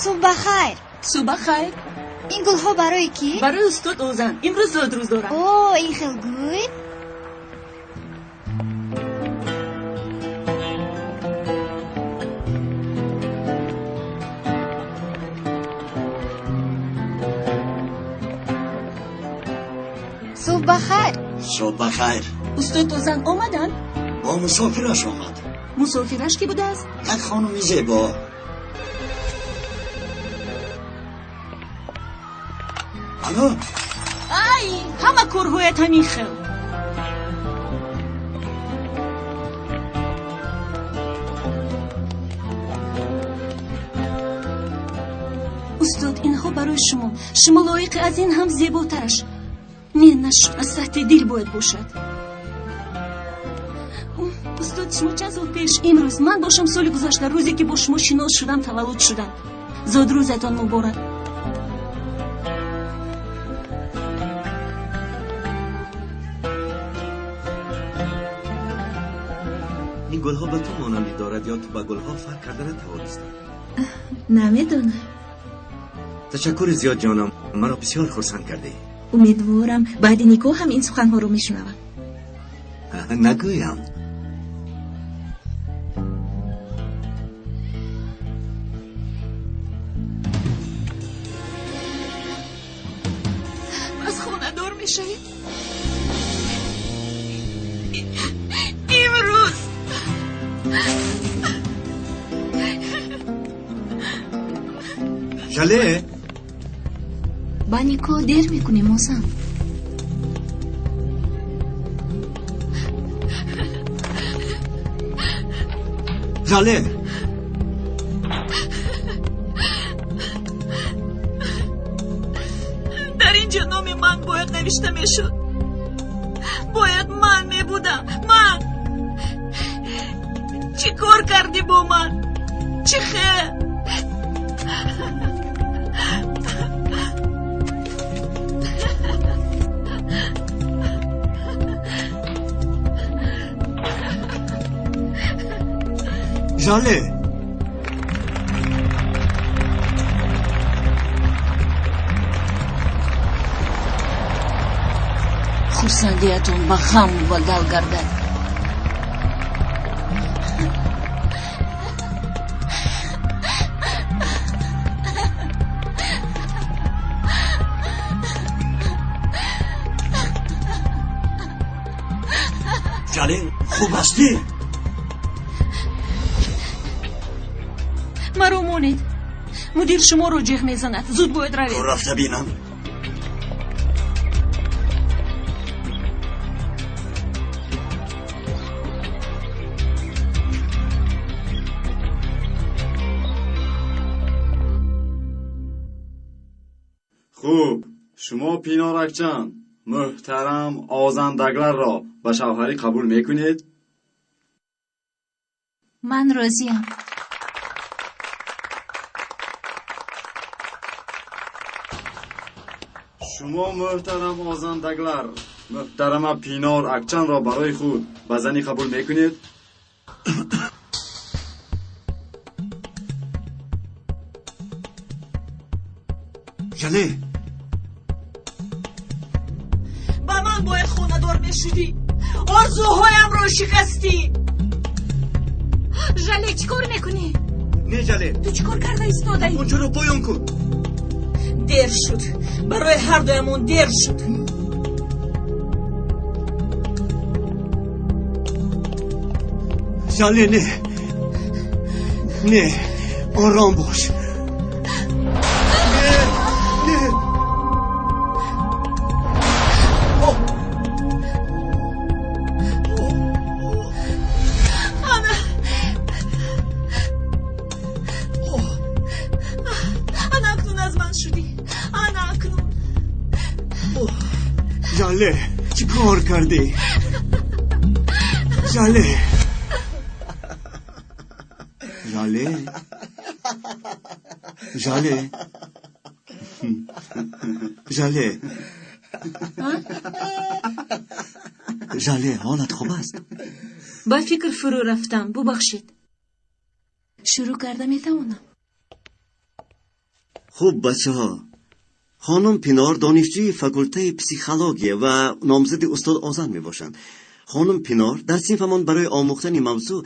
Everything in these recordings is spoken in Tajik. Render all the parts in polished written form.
Субҳ бахайр. Субҳ бахайр. Ин гулҳо барои кӣ? Барои устод Озан. Имрӯз зодрӯз дорад. О, ин хел гӯй. Субҳ бахайр. Субҳ бахайр. Устод Озан омаданд? Бо мусофираш омад. Мусофираш кӣ будааст? Як хонуми зебо. Алло? Ай, ҳама корҳоят ҳамин хел. Устод, инҳо барои шумо. Шумо лоиқи аз ин ҳам зеботараш. Не, нашуд, аз таҳти дил бояд бошад. Устод, шумо чанд сол пеш имрӯз, ман бошам соли гузашта, рӯзе ки бо шумо шинос шудам, таваллуд шудам. Зодрӯзатон муборак. Ин гулҳо ба ту монандӣ дорад ё ту ба гулҳо фарқ карда натавонистӣ? Намедонам. Ташаккури зиёд, ҷонам, маро бисёр хурсанд кардӣ. Умедворам баъди никоҳ ҳам ин суханҳоро мешунавам. Нагӯям. Пас хонадор мешавед? Имрӯз. Жале? Ба никоҳ дер мекунем, Озан. Жале! Дар ин ҷо номи ман бояд навишта мешуд. Бояд ман мебудам. Ман! Чӣ кор кардӣ бо ман? Чӣ хел? Жале! Хурсандиятон ба ғам мубаддал гардад. Жале, хуб ҳастӣ? Маро монед. Мудир шуморо ҷеғ мезанад. Зуд бояд равед. Ту рафта бинам. Хуб, шумо Пиноракчан, муҳтарам Озандагларро ба шавҳарӣ қабул мекунед? Ман розиям. Шумо муҳтарам Озандаглар, муҳтарама Пинор Акчанро барои худ ба занӣ қабул мекунед? Жале! Ба ман бояд хонадор мешудӣ. Орзуҳоямро шикастӣ. Жале, чӣ кор мекунӣ? Не, Жале. Ту чӣ кор карда истодаӣ? Ончоро поён кун. Дер шуд. Барои ҳар дуямон дер шуд. Жале, не. Не, ором бош. Не, не. Ана. Ана акнун аз ман шудӣ. Ана акнун. Жале, чӣ кор кардӣ? Жале. Жале. Жале. Жале. Жале, ҳолат хуб аст? Ба фикр фурӯ рафтам, бубахшед. Шурӯъ карда метавонам. Хуб, бачаҳо, хонум Пинор донишҷӯи факултаи психология ва номзади устод Озан мебошанд. Хонум Пинор дар синфамон барои омӯхтани мавзӯъ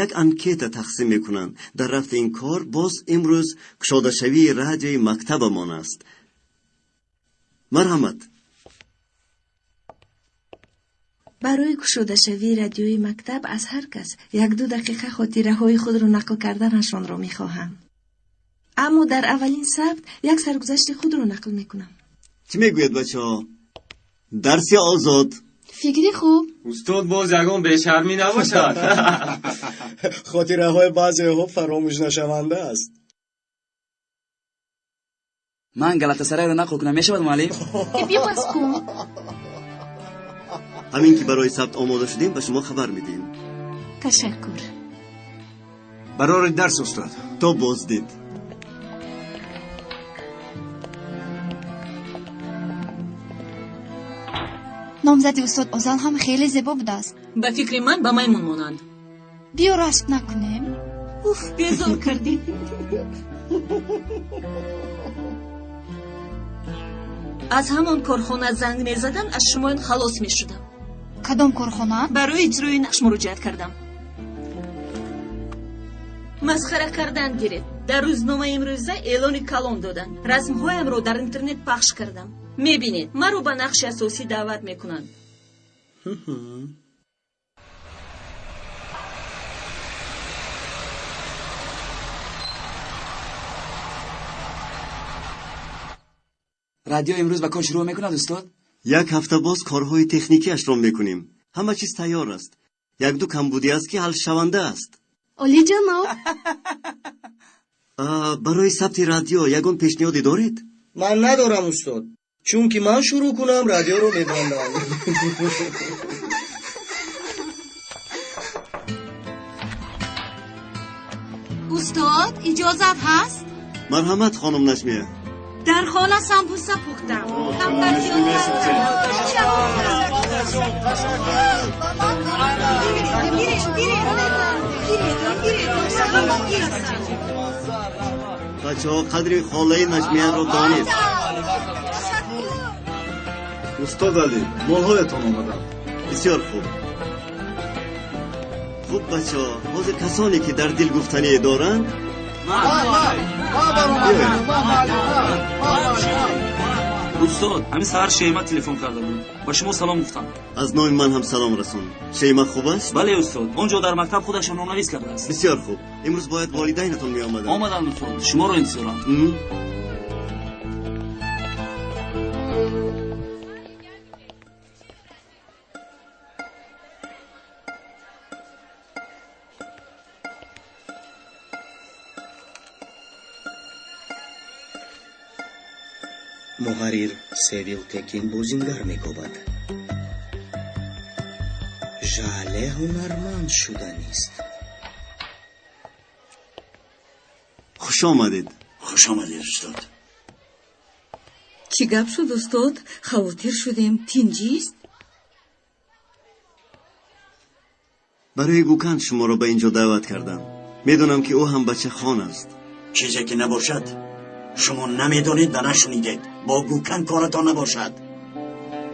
як анкета тақсим мекунанд. Дар рафти ин кор боз имрӯз кушодашавии радиои мактабамон аст. Марҳамат. Барои кушодашавии радиои мактаб аз ҳар кас як-ду дақиқа хотираҳои худро нақл карданашонро мехоҳам. Аммо дар аввалин сабт як саргузашти худро нақл мекунам. Чӣ мегӯяд, бачаҳо? Дарси озод. Фикри хуб. Устод, боз ягон бешармӣ набошад. Хотираҳои баъзеҳо фаромӯшнашаванда аст. Ман Галатасарайро нақл кунам, мешавад, муаллим? Бибас кун. Ҳамин ки барои сабт омода шудем, ба шумо хабар медиҳем. Ташаккур. Барори дарс, устод. То боздид. Номзади устод Озан ҳам хеле зебо будааст. Ба фикри ман, ба маймун монанд. Биё рашк накунем. Уф, безор кардӣ. Аз ҳамон корхона занг мезадам, аз шумоён халос мешудам. Кадом корхона? Барои иҷрои нақш муроҷиат кардам. Масхара кардан гиред. Дар рӯзномаи имрӯза эълони калон доданд. Расмҳоямро дар интернет пахш кардам. Мебинед, маро ба нақши асосӣ даъват мекунанд. Радио имрӯз ба кор шурӯъ мекунад, устод? Як ҳафта боз корҳои техникиашро мекунем. Ҳама чиз тайёр аст. Як-ду камбудӣ аст, ки ҳалшаванда аст. Олиҷаноб. Барои сабти радио ягон пешниҳоде доред? Ман надорам, устод, чунки ман шурӯъ кунам, радиоро мебандам. Устод, иҷозат ҳаст? Марҳамат, хонум Наҷмия. Дар хона самбуса пухтам. Камтар Бачаҳо, қадри холаи Наҷмияро донед. Устод Алӣ, молҳоятон омаданд. Бисёр хуб. Хуб, бачаҳо, ҳозир касоне ки дар дил гуфтание доранд, Устод, ҳамин саҳар Шейма телефон карда буд. Ба шумо салом гуфтам. Аз номи ман ҳам салом расон. Шейма хуб аст? Бале, устод, он ҷо дар мактаб худашро номнавис кардааст. Бисёр хуб. Имрӯз бояд волидайнатон меомаданд. Омаданд, устод, шуморо интизоранд. Муҳаррир Севил Текин бозингар мекобад. Жале ҳунарманд шуданист. Хуш омадед. Хуш омадед, устод. Чӣ гап шуд, устод? Хавотир шудем. Тинҷист? Барои Гукан шуморо ба ин ҷо даъват кардам. Медонам, ки ӯ ҳам бачахон аст. Чизе ки набошад, шумо намедонед ва нашунидед. Бо Гукан коратон набошад.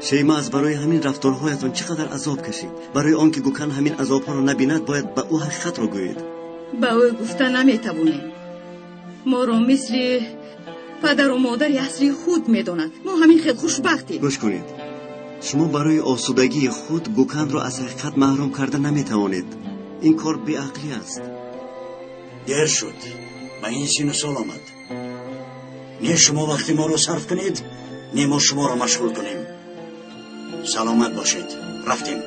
Шейма аз барои ҳамин рафторҳоятон чӣ қадар азоб кашид. Барои он ки Гукан ҳамин азобҳоро набинад, бояд ба ӯ ҳақиқатро гӯед. Ба ӯ гуфта наметавонем. Моро мисли падару модари аслии худ медонад. Мо ҳамин хел хушбахтем. Гӯш кунед, шумо барои осудагии худ Гуканро аз ҳақиқат маҳрум карда наметавонед. Ин кор беақлӣ аст. Дер шуд, ба ин сину сол омад. Не шумо вақти моро сарф кунед, не мо шуморо машғул кунем. Саломат бошед. Рафтем.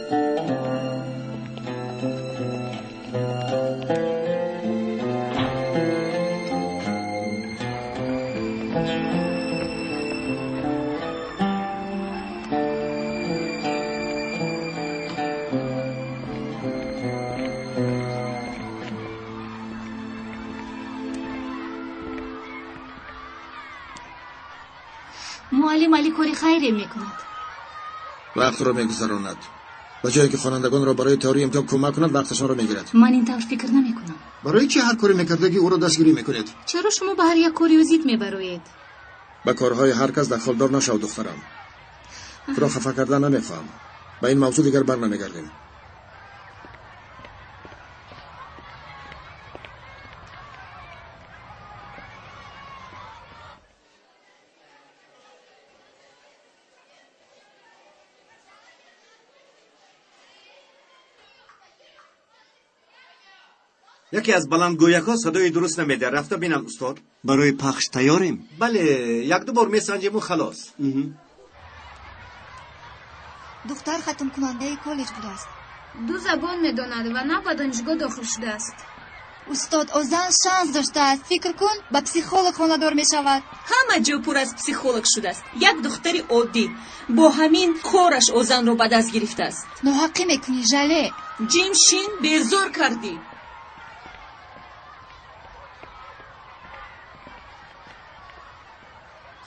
Муаллим Али кори хайре мекунад. Вақтро мегузаронад. Ба ҷое ки хонандагонро барои тайёрии имтиҳон кӯмак кунад, вақташонро мегирад. Ман ин тавр фикр намекунам. Барои чӣ ҳар коре мекардагӣ ӯро дастгирӣ мекунед? Чаро шумо ба ҳар як кори ӯ зид мебароед? Ба корҳои ҳар кас дахолдор нашав, духтарам. Туро хафа кардан намехоҳам. Ба ин мавзӯъ дигар бар намегардем. Яке аз баландгӯякҳо садои дуруст намедиҳад. Рафта бинам, устод. Барои пахш тайёрем? Бале, якду бор месанҷему халос. Духтар хатмкунандаи коллеҷ будааст. Ду забон медонад ва на ба донишгоҳ дохил шудааст. Устод Озан шанс доштааст. Фикр кун, ба психолог хонадор мешавад. Ҳама ҷо пур аз психолог шудааст. Як духтари оддӣ бо ҳамин кораш Озанро ба даст гирифтааст. Ноҳаққӣ мекунӣ, Жале. Ҷимшин, безор кардӣ.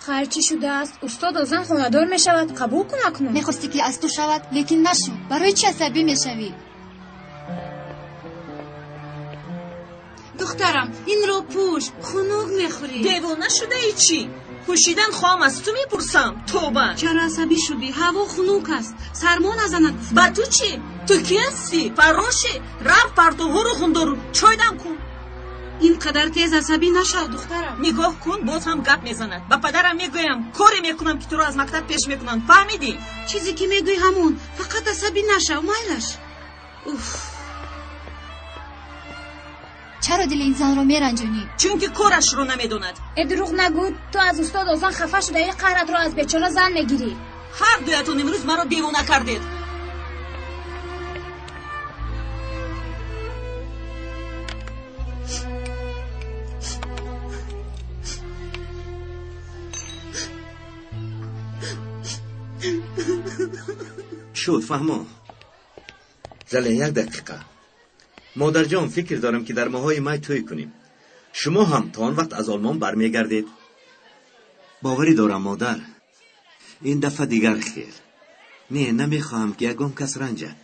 Хайр, чӣ шудааст? Устод Озан хонадор мешавад. Қабул кун акнун. Мехостӣ ки аз ту шавад, лекин нашуд. Барои чӣ асабӣ мешавӣ? Духтарам, инро пӯш, хунук мехӯрӣ. Девона шудаи чӣ? Пӯшидан хоҳам, аз ту мепурсам. Тоба. Чаро асабӣ шудӣ? Ҳаво хунук аст, сармо назанад. Ба ту чӣ? Ту кӣ ҳастӣ? Фаррошӣ? Рафт партовҳоро хундору чой дам кун. Ин қадар тез асабӣ нашав, духтарам. Нигоҳ кун, боз ҳам гап мезанад. Ба падарам мегӯям, коре мекунам, ки туро аз мактаб пеш мекунанд. Фаҳмидӣ? Чизе ки мегӯӣ ҳамон. Фақат асабӣ нашав, майлаш. Уф. Чаро дили ин занро меранҷонӣ? Чунки корашро намедонад. Э, дурӯғ нагӯ, ту аз устод Озан хафа шудаи, қаҳратро аз бечора зан мегирӣ. Ҳар дуятон имрӯз маро девона кардед. Шуд, фаҳмо. Жале, як дақиқа. Модарҷон, фикр дорам, ки дар моҳҳои май тӯй кунем. Шумо ҳам то он вақт аз Олмон бармегардед. Боварӣ дорам, модар, ин дафъа дигар хел. Не, намехоҳам, ки ягон кас ранҷад.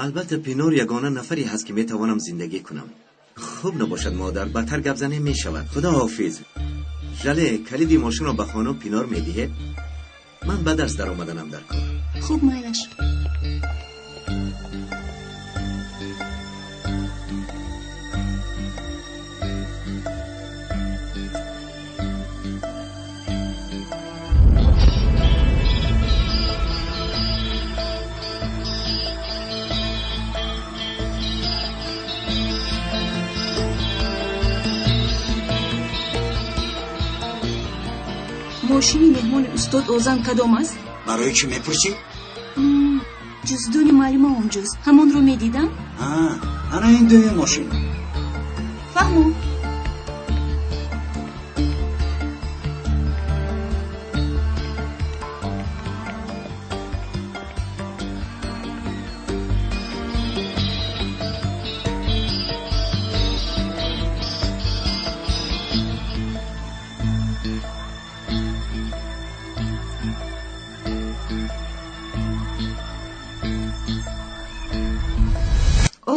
Албатта, Пинор ягона нафаре ҳаст, ки метавонам зиндагӣ кунам. Хуб набошад, модар, бадтар гап занем мешавад. Худо ҳофиз. Жале, калиди мошинро ба хонум Пинор медиҳед? Ман ба дарс даромаданам дар кор. Хуб, майлаш. Мошини меҳмони устод Озан кадом аст? Барои чӣ мепурсӣ? Ҷуздони муаллима онҷост. Ҳамонро медидам? Ана ин дуюм мошин. Фаҳмо.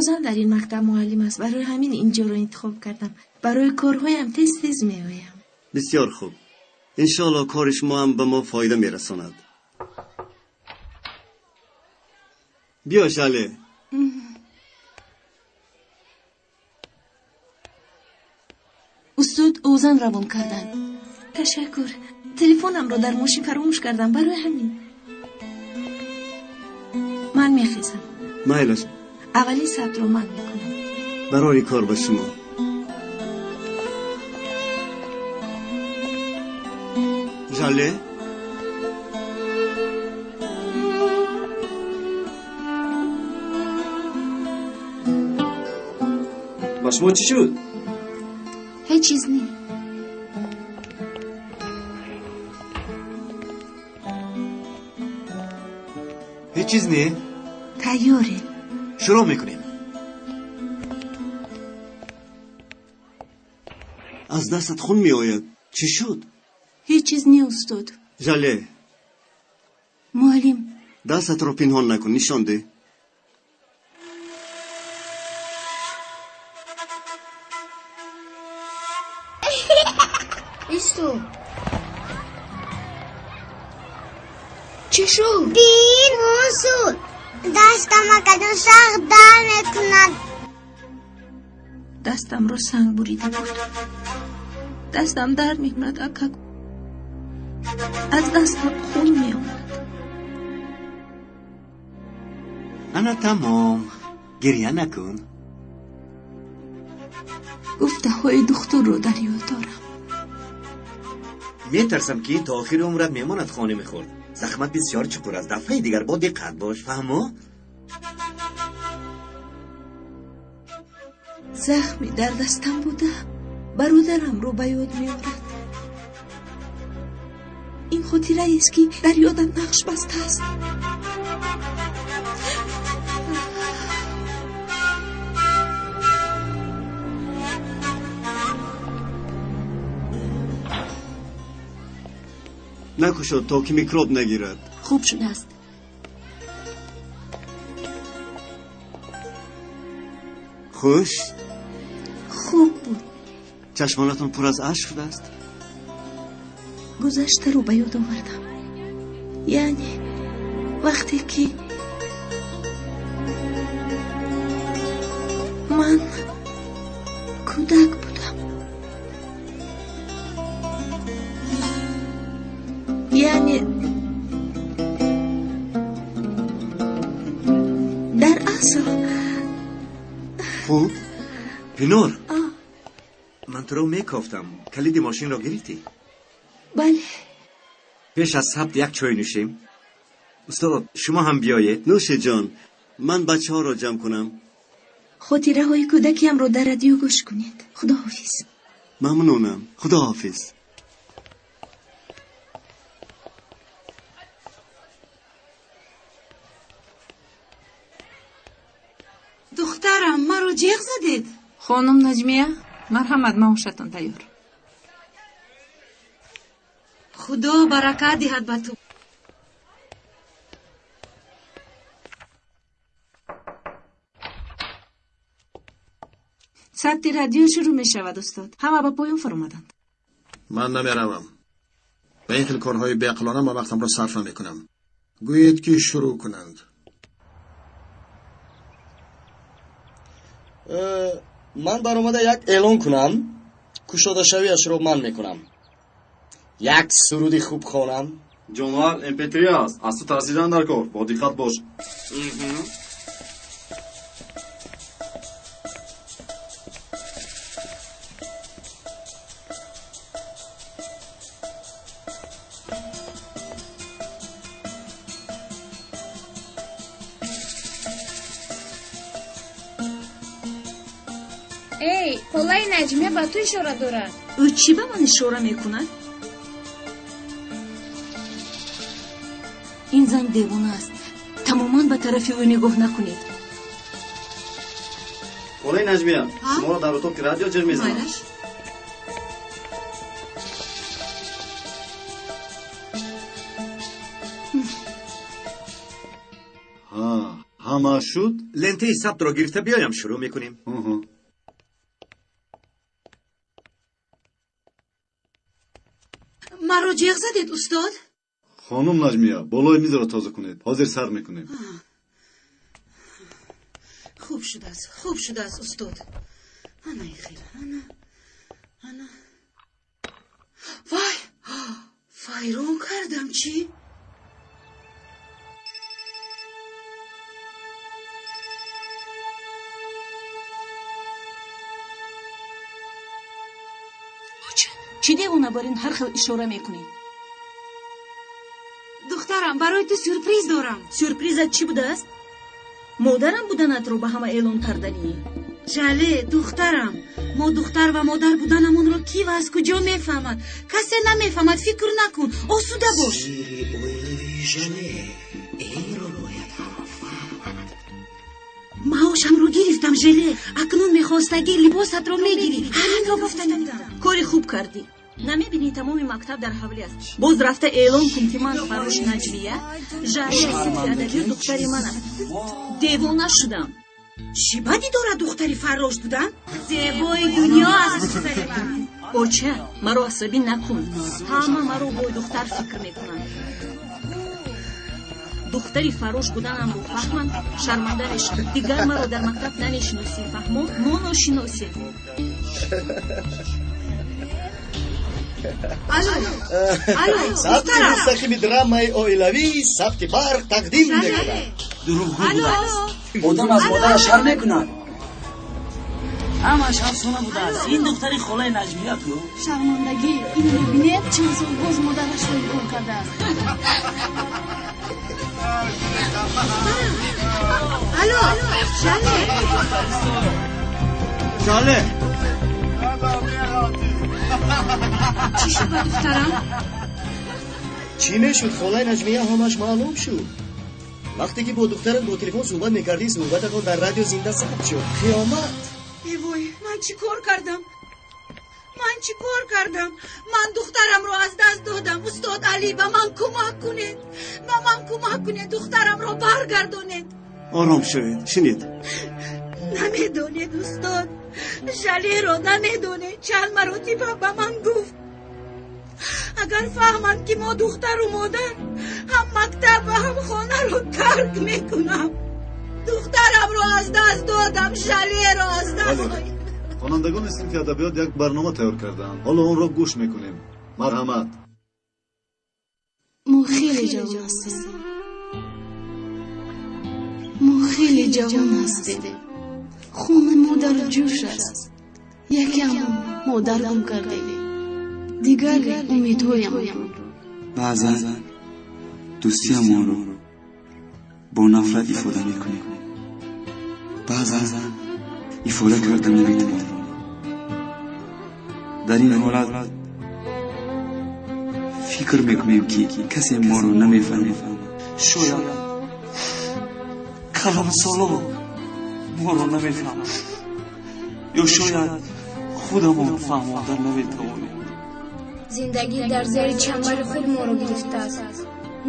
Озан дар ин мактаб муаллим аст. Барои ҳамин инҷоро интихоб кардам. Барои корҳоям тез тез меоям. Бисёр хуб. Иншоалло кори шумо ҳам ба мо фоида мерасонад. Биё, Жале. Устод Озан равон карданд. Ташаккур. Телефонамро дар мошин фаромӯш кардам. Барои ҳамин ман мехезам. Майлаш. Аввалин сабтро ман мекунам. Барори кор ба шумо. Жале? Ба шумо чӣ шуд? Ҳеҷ чиз не. Ҳеҷ чиз не? Тайёрем. Шурӯъ мекунем. Аз дастат хун меояд. Чӣ шуд? Ҳеҷ чиз не, устод. Жале. Муаллим. Дастатро пинҳон накун, нишон деҳ. Исто. Чӣ шуд? Бин шуд. Дастам акаду сахт дард мекунад. Дастамро санг бурида буд. Дастам дард мекунад, ака. Аз дастам хун меомад. Ана тамом. Гирья накун. Гуфтаҳои духтурро дар ёд дорам. Метарсам, ки ин то охири умрат мемонад, хоними хурд. Захмат бисёр чуқур аст. Дафъаи дигар бо диққат бош, фаҳмо? Захми дар дастам буда бародарамро ба ёд меорад. Ин хотираест, ки дар ёдам нақш бастааст. Накушод, то ки микроб нагирад. Хуб шудааст. Хуш? Хуб буд. Чашмонатон пур аз ашк шудааст. Гузаштаро ба ёд овардам. Яъне вақте ки ман кӯдак будам. Яъне дар асл. Хуб, Пинор, ман туро мекофтам. Калиди мошинро гирифтӣ? Бале. Пеш аз сабт як чой нӯшем. Устод, шумо ҳам биёед. Нӯшеҷон, ман бачаҳоро ҷамъ кунам. Хотираҳои кӯдакиамро дар радио гӯш кунед. Худоҳофиз. Мамнунам. Худоҳофиз. Духтарам, маро ҷеғ задед? Хонум Наҷмия, марҳамат, маошатон тайёр. Худо баракат диҳад ба ту. Сабти радио шурӯъ мешавад, устод. Ҳама ба поён фаромаданд. Ман намеравам. Ба ин хел корҳои беақлона ман вақтамро сарф намекунам. Гӯед, ки шурӯъ кунанд. Ман баромада як эълон кунам. Кушодашавиашро ман мекунам. Як суруди хуб хонам. Ҷонвар mp3 аст. Аз ту тарсидан дар кор. Бо диққат бош. Эй, холаи Наҷмия ба ту ишора дорад. Ӯ чӣ ба ман ишора мекунад? Ин зан девона аст. Тамоман ба тарафи ӯ нигоҳ накунед. Холаи Наҷмия, шуморо дар утоқи радио ҷеғ мезанам. Майлаш. Ҳама шуд? Лентаи сабтро гирифта биёям, шурӯъ мекунем. Маро ҷеғ задед, устод? Хонум Наҷмия, болои мизро тоза кунед. Ҳозир сар мекунем. Хуб шудааст, хуб шудааст, устод. Ана ин хел, ана, ана. Вай, вайрон кардам, чӣ? Чӣ девона бар ин ҳар хел ишора мекунӣ? Духтарам, барои ту сюрприз дорам. Сюрпризат чӣ будааст? Модарам буданатро ба ҳама эълон карданӣ. Жале, духтарам, мо духтар ва модар буданамонро кӣ ва аз куҷо мефаҳмад? Касе намефаҳмад, фикр накун, осуда бош. Сири оилаи Жале, инро бояд ҳама фаҳмад. Маошамро гирифтам, Желе. Акнун мехостагӣ либосатро мегирӣ. Ҳаминро гуфта будам. Кори хуб кардӣ. Намебинӣ, тамоми мактаб дар ҳавлӣ аст. Боз рафта эълон кун, ки ман фаррош Наҷмия, Жале синфи адабиёт духтари ман аст. Девона шудам. Чӣ бадӣ дорад духтари фаррош будан? Зебои дунё аст духтари ман. Оча, маро асабӣ накун. Ҳама маро бойдухтар фикр мекунанд. Духтари фаррош буданамро фаҳманд, шарманда мешавам. Дигар маро дар мактаб намешиносӣ, фаҳмо? Мо ношиносем. Алло, алло, Сабти мустақими драмаи оилавӣ Сабти барқ тақдим мекунад. Дурӯғгӯ будааст. Одам аз модараш шарм мекунад. Ҳамаш афсона будааст. Ин духтари холаи Наҷмия ку? Шармандагӣ, инро бинед, чанд сол боз модарашро инкор кардааст. Алло, Жале. Жале! Чӣ шуд ба духтарам? Чӣ мешуд, холаи Наҷмия, ҳамаш маълум шуд. Вақте ки бо духтарат бо телефон суҳбат мекардӣ, суҳбататон дар радио зинда сабт шуд. Қиёмат! Э вой, ман чӣ кор кардам? Ман чӣ кор кардам? Ман духтарамро аз даст додам. Устод Алӣ, ба ман кӯмак кунед. Ба ман кӯмак кунед, духтарамро баргардонед. Ором шавед, шинед. Намедонед, устод, Жалеро намедонед. Чанд маротиба ба ман гуфт, агар фаҳманд, ки мо духтару модар ҳам мактаб ва ҳам хонаро тарк мекунам. Духтарамро аз даст додам, Жалеро аз даст. Бале, хонандагони синфи адабиёт як барнома тайёр кардаанд. Ҳоло онро гӯш мекунем. Марҳамат. Мо хеле ҷавон ҳастем. Мо хеле ҷавон ҳастем. Хуни мо дар ҷӯш аст. Якеамон модар гум кардем, дигар умедҳоямонро. Баъзан дӯстиамонро бо нафрат ифода мекунем, баъзан ифода карда наметавонем. Дар ин ҳолат фикр мекунем, ки касе моро намефаҳмад. Шояд калонсоло моро намефаҳмад ё шояд худамон фаҳмонда наметавонем. Зиндагӣ дар зери чанбари худ моро гирифтааст.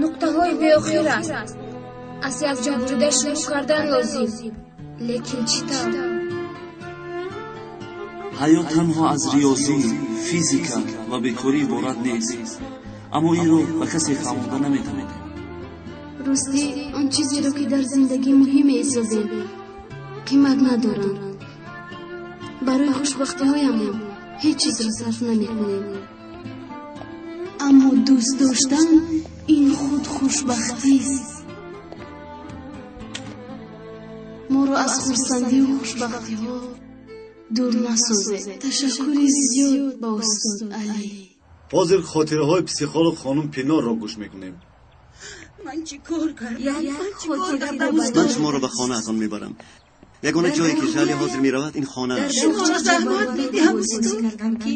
Нуқтаҳои беохир аст. Аз якҷо бурида шурӯъ кардан лозим, лекин чӣ тавр? Ҳаёт танҳо аз риёзӣ, физика ва бекорӣ иборат нест, аммо инро ба касе фаҳмонда наметавонем. Ростӣ, он чизеро, ки дар зиндагӣ муҳим меҳисобем, қимат надоранд. Барои хушбахтиҳоямон ҳеҷ чизро сарф намекунем, аммо дӯст доштан ин худ хушбахтист. Моро аз хурсандию хушбахтиҳо дур насозед. Ташаккури зиёд ба устод Алӣ. Ҳозир хотираҳои психолог хонум Пинорро гӯш мекунем. Ман чӣ кор кардам? Ман чӣ кор кардам? Ман шуморо ба хонаатон мебарам. Ягона ҷое, ки Жале ҳозир меравад, ин хона аст. Шуморо заҳмат медиҳам, устод. Кардам, ки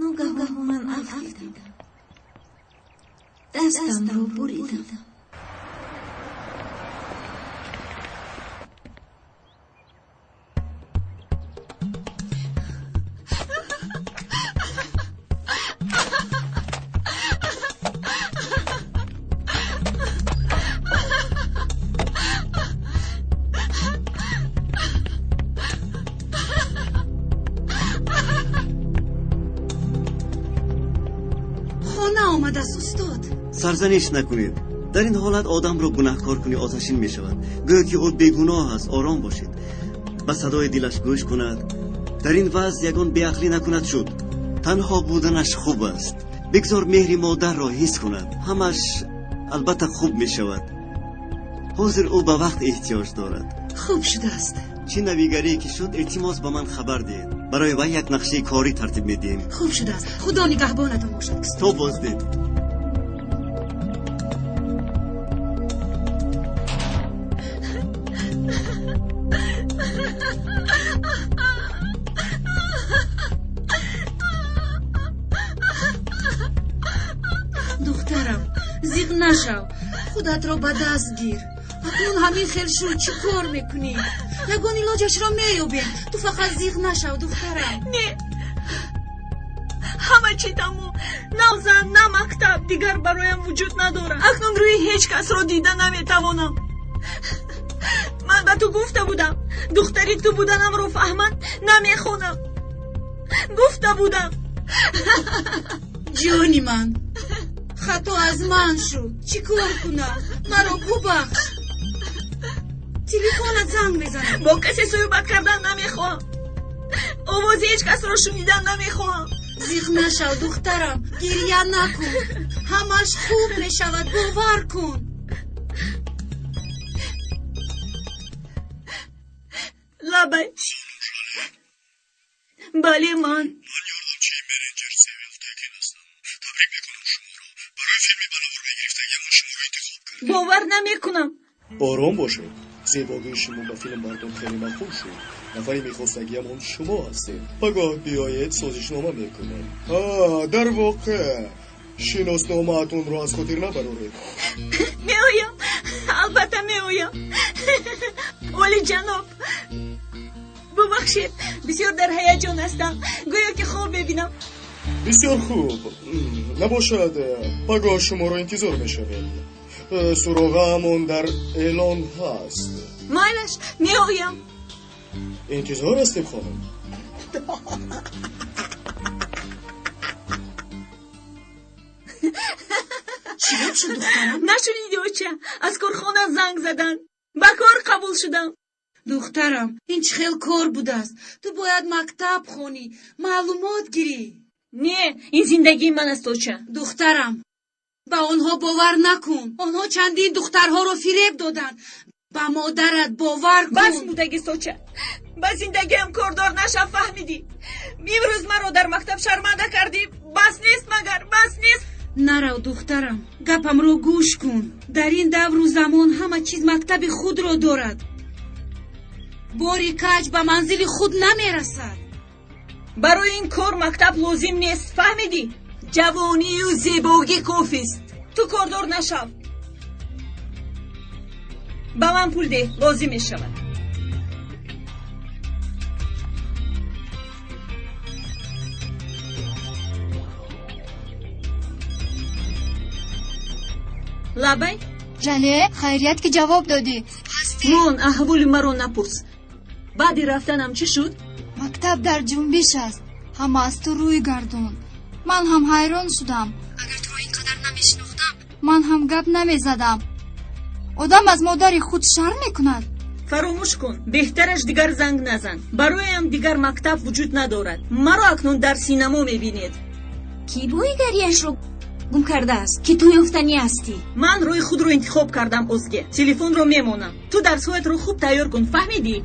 ногаҳон ман афтидам, дастамро буридам. Хона омадааст, устод. Сарзаниш накунед. Дар ин ҳолат одамро гунаҳкор кунӣ, оташин мешавад, гӯё ки ӯ бегуноҳ аст. Ором бошед, ба садои дилаш гӯш кунад. Дар ин вазъ ягон беақлӣ накунад, шуд. Танҳо буданаш хуб аст. Бигзор меҳри модарро ҳис кунад. Ҳамаш албатта хуб мешавад. Ҳозир ӯ ба вақт эҳтиёҷ дорад. Хуб шудааст. Чӣ навигарие ки шуд, илтимос, ба ман хабар диҳед. Барои вай як нақшаи корӣ тартиб медиҳем. Хуб шудааст. Худо нигаҳбонатон бошад. То боздид. Духтарам, зиқ нашав, худатро ба даст гир. Акнун ҳамин хел шуд, чӣ кор мекунӣ? Ягон илоҷашро меёбем, ту фақат зиқ нашав, духтарам. Не, ҳама чӣ тамом. На зан, на мактаб дигар бароям вуҷуд надорад. Акнун рӯи ҳеҷ касро дида наметавонам. Ман ба ту гуфта будам, духтари ту буданамро фаҳманд, намехонам, гуфта будам. Ҷони ман, хато аз ман шуд. Чӣ кор кунам? Маро бубахш. Телефонат занг мезанад. Бо касе суҳбат кардан намехоҳам. Овози ҳеҷ касро шунидан намехоҳам. Зиқ нашав, духтарам, гирья накун. Ҳамаш хуб мешавад, бовар кун. Лабай. Бале, ман. Ман ёрдамчии менеҷер Севил Текин ҳастам. Табрик мекунам шуморо. Барои филми ба навор мегирифтагиамон шуморо интихоб кардем. Бовар намекунам. Ором бошед. Зебогии шумо ба филмбардор хеле маъқул шуд. Нафари мехостагиамон шумо ҳастед. Пагоҳ биёед, созишнома мекунем. Дар воқеъ шиносномаатонро аз хотир набароред. Меоям, албатта меоям. Олиҷаноб, бубахшед, бисёр дар ҳаяҷон ҳастам. Гӯё ки хоб мебинам. Бисёр хуб. Набошад, пагоҳ шуморо интизор мешавем. Суроғаамон дар эълон ҳаст. Майлаш, меоям. Интизор ҳастем, хонум. Чӣ гап шуд, духтарам? Нашуниди, оча, аз корхона занг заданд. Ба кор қабул шудам. Духтарам, ин чӣ хел кор будааст? Ту бояд мактаб хонӣ, маълумот гирӣ. Не, ин зиндагии ман аст, оча. Духтарам, ба онҳо бовар накун. Онҳо чандин духтарҳоро фиреб доданд. Ба модарат бовар кун. Бас будагист, оча. Ба зиндагиам кордор нашав, фаҳмидӣ? Имрӯз маро дар мактаб шарманда кардӣ. Бас нест магар, бас нест. Нарав, духтарам, гапамро гӯш кун. Дар ин давру замон ҳама чиз мактаби худро дорад. Бори каҷ ба манзили худ намерасад. Барои ин кор мактаб лозим нест, фаҳмидӣ? Ҷавонию зебогӣ кофист. Ту кордор нашав. Ба ман пул деҳ, лозим мешавад. Лабай. Жале, хайрият ки ҷавоб додӣ. Мон, аҳволи маро напурс. Баъди рафтанам чӣ шуд? Мактаб дар ҷунбиш аст. Ҳама аз ту рӯй гардон. Ман ҳам ҳайрон шудам. Агар туро ин қадар намешинохтам, ман ҳам гап намезадам. Одам аз модари худ шарм мекунад. Фаромӯш кун, беҳтараш дигар занг назан. Бароям дигар мактаб вуҷуд надорад. Маро акнун дар синамо мебинед. Кӣ боигарияшро гум кардааст, ки ту ёфтанӣ ҳастӣ? Ман роҳи худро интихоб кардам, Озге. Телефонро мемонам. Ту дарсҳоятро хуб тайёр кун, фаҳмидӣ?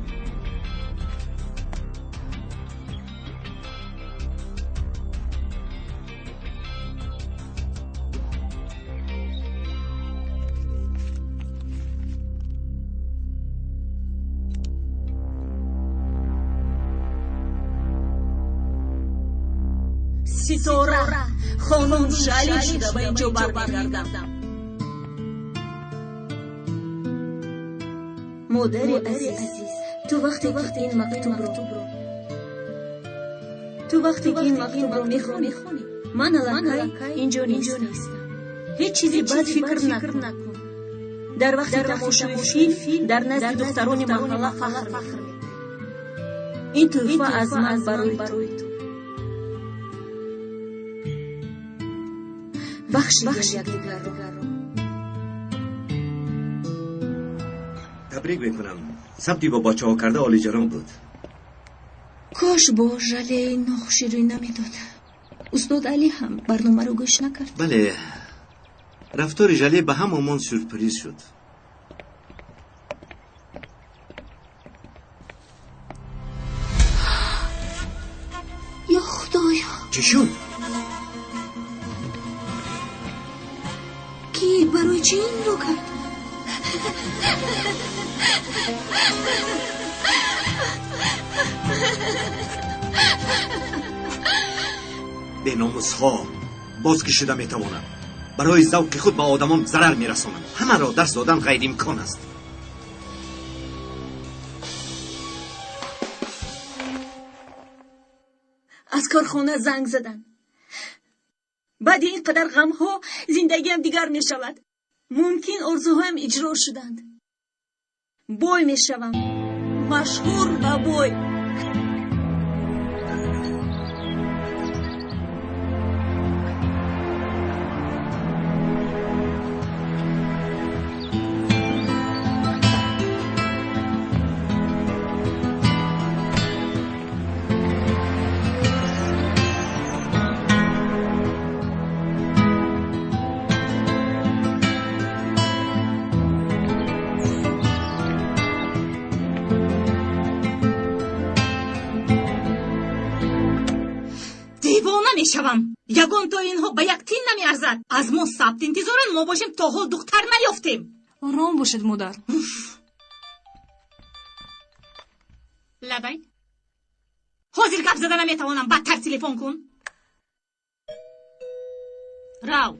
Ситора, хонум Жале шуда ба инҷо бармегардам. Модари азиз, ту вақте ки ин мактубро мехонӣ, ман аллакай инҷо нестам. Ҳеҷ чизи бад фикр накун. Дар вақти тамошои филм дар назди духтарони маҳалла фахр мекунӣ. Ин тӯҳфа аз ман барои ту. Бахшидем якдигарро. Табрик мекунам. Сабти бо бачаҳо карда олиҷаноб буд. Кош бо Жалеи нохушӣ рӯй намедод. Устод Алӣ ҳам барномаро гӯш накард. Бале, рафтори Жале ба ҳамамон сюрприз шуд. Ё Худоё! Чӣ шуд? Кӣ барои чӣ инро кард? Беномусҳо боз ки шуда метавонанд. Барои завқи худ ба одамон зарар мерасонанд. Ҳамаро дарс додан ғайриимкон аст. Аз корхона занг заданд. Баъди ин қадар ғамҳо зиндагиам дигар мешавад. Мумкин орзуҳоям иҷро шуданд. Бой мешавам. Машҳур ва бой. Намешавам. Ягон то инҳо ба як тин намеарзад. Аз мо сабт интизоранд, мо бошем то ҳол духтар наёфтем. Ором бошед, модар. Лабай. Ҳозир гап зада наметавонам, бадтар телефон кун. Рав.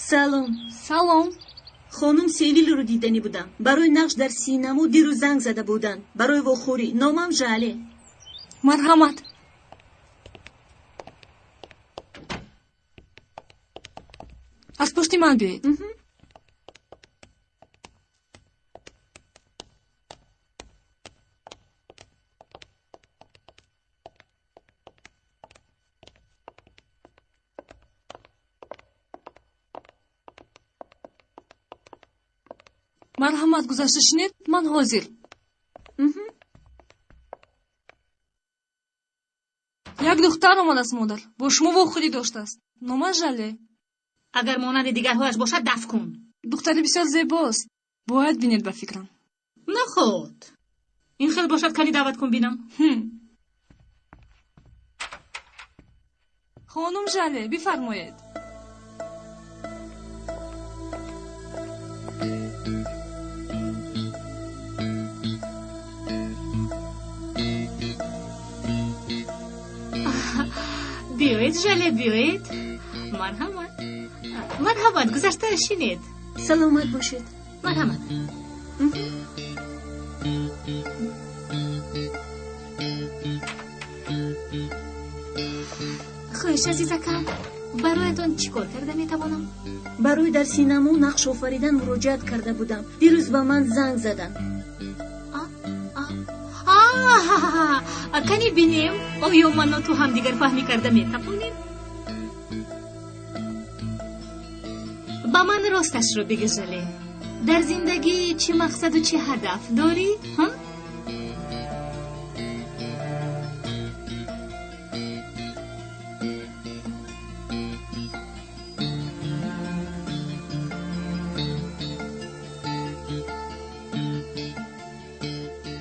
Салом. Салом. Хонум Севилро диданӣ будам. Барои нақш дар синамо дирӯз занг зада буданд. Барои вохӯрӣ. Номам Жале. Марҳамат. Аз пушти ман биёед. Марҳамат, гузашта шинед, ман ҳозир. Як духтар омадааст, модар. Бо шумо вохӯрӣ доштааст. Номаш Жале. Агар монанди дигарҳояш бошад, дафт кун. Духтари бисёр зебост. Бояд бинед ба фикрам. Наход. Ин хел бошад, кани даъват кун бинам. Хонум Жале, бифармоед. Биёед, Жале, биёед. Марҳамат. Марҳамат, гузашта шинед. Саломат бошед. Марҳамат. Хуш, азизакам, бароятон чӣ кор карда метавонам? Барои дар синамо нақш офаридан муроҷиат карда будам. Дирӯз ба ман занг заданд. Кани бинем, оё ману ту ҳамдигар фаҳмӣ карда метавонем? Ба ман росташро бигӯ, Жале. Дар зиндагӣ чӣ мақсаду чӣ ҳадаф дорӣ?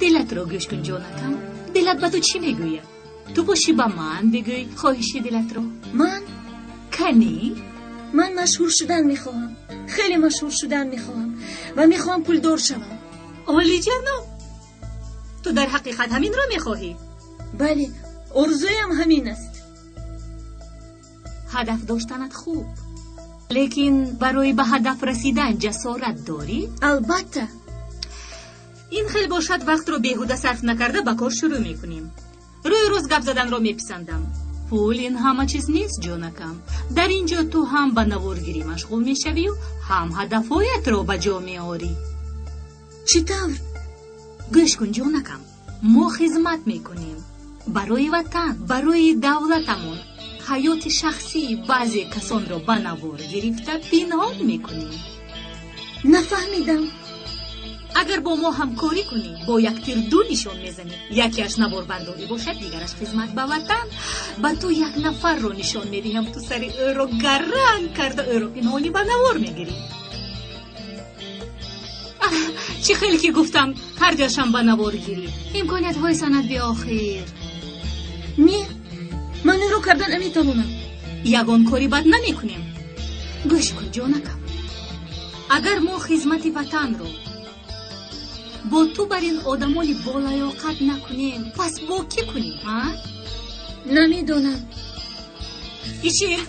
Дилатро гӯш кун, ҷонакам. Дилат ба ту чӣ мегӯяд? Ту бошӣ ба ман бигӯй хоҳиши дилатро. Ман? Кани? Ман машҳур шудан мехоҳам. Хеле машҳур шудан мехоҳам ва мехоҳам пулдор шавам. Олиҷаноб, ту дар ҳақиқат ҳаминро мехоҳӣ? Бале, орзуям ҳамин аст. Ҳадаф доштанат хуб, лекин барои ба ҳадаф расидан ҷасорат дорӣ? Албатта. Ин хел бошад, вақтро беҳуда сарф накарда ба кор шурӯъ мекунем. Рӯи рост гап заданро меписандам. Пул ин ҳама чиз нест, ҷонакам. Дар ин ҷо ту ҳам ба наворгирӣ машғул мешавию, ҳам ҳадафҳоятро ба ҷо меорӣ. Чӣ тавр? Гӯш кун, ҷонакам, мо хизмат мекунем барои ватан, барои давлатамон. Ҳаёти шахсии баъзе касонро ба навор гирифта пинҳон мекунем. Нафаҳмидам. Агар бо мо ҳамкорӣ кунӣ, бо як тир ду нишон мезанӣ. Якеаш наворбардорӣ бошад, дигараш хизмат ба ватан. Ба ту як нафарро нишон медиҳам, ту сари ӯро гаранг карда ӯро пинҳонӣ ба навор мегирӣ. Чӣ хеле ки гуфтам, ҳар дуяшам ба навор гирӣ. Имкониятҳои санъат беохир. Не, ман инро карда наметавонам. Ягон кори бад намекунем. Гӯш кун, ҷонакам, агар мо хизмати ватанро бо ту бар ин одамони болаёқат накунем, пас бо кӣ кунем, а? Намедонам. Ишил.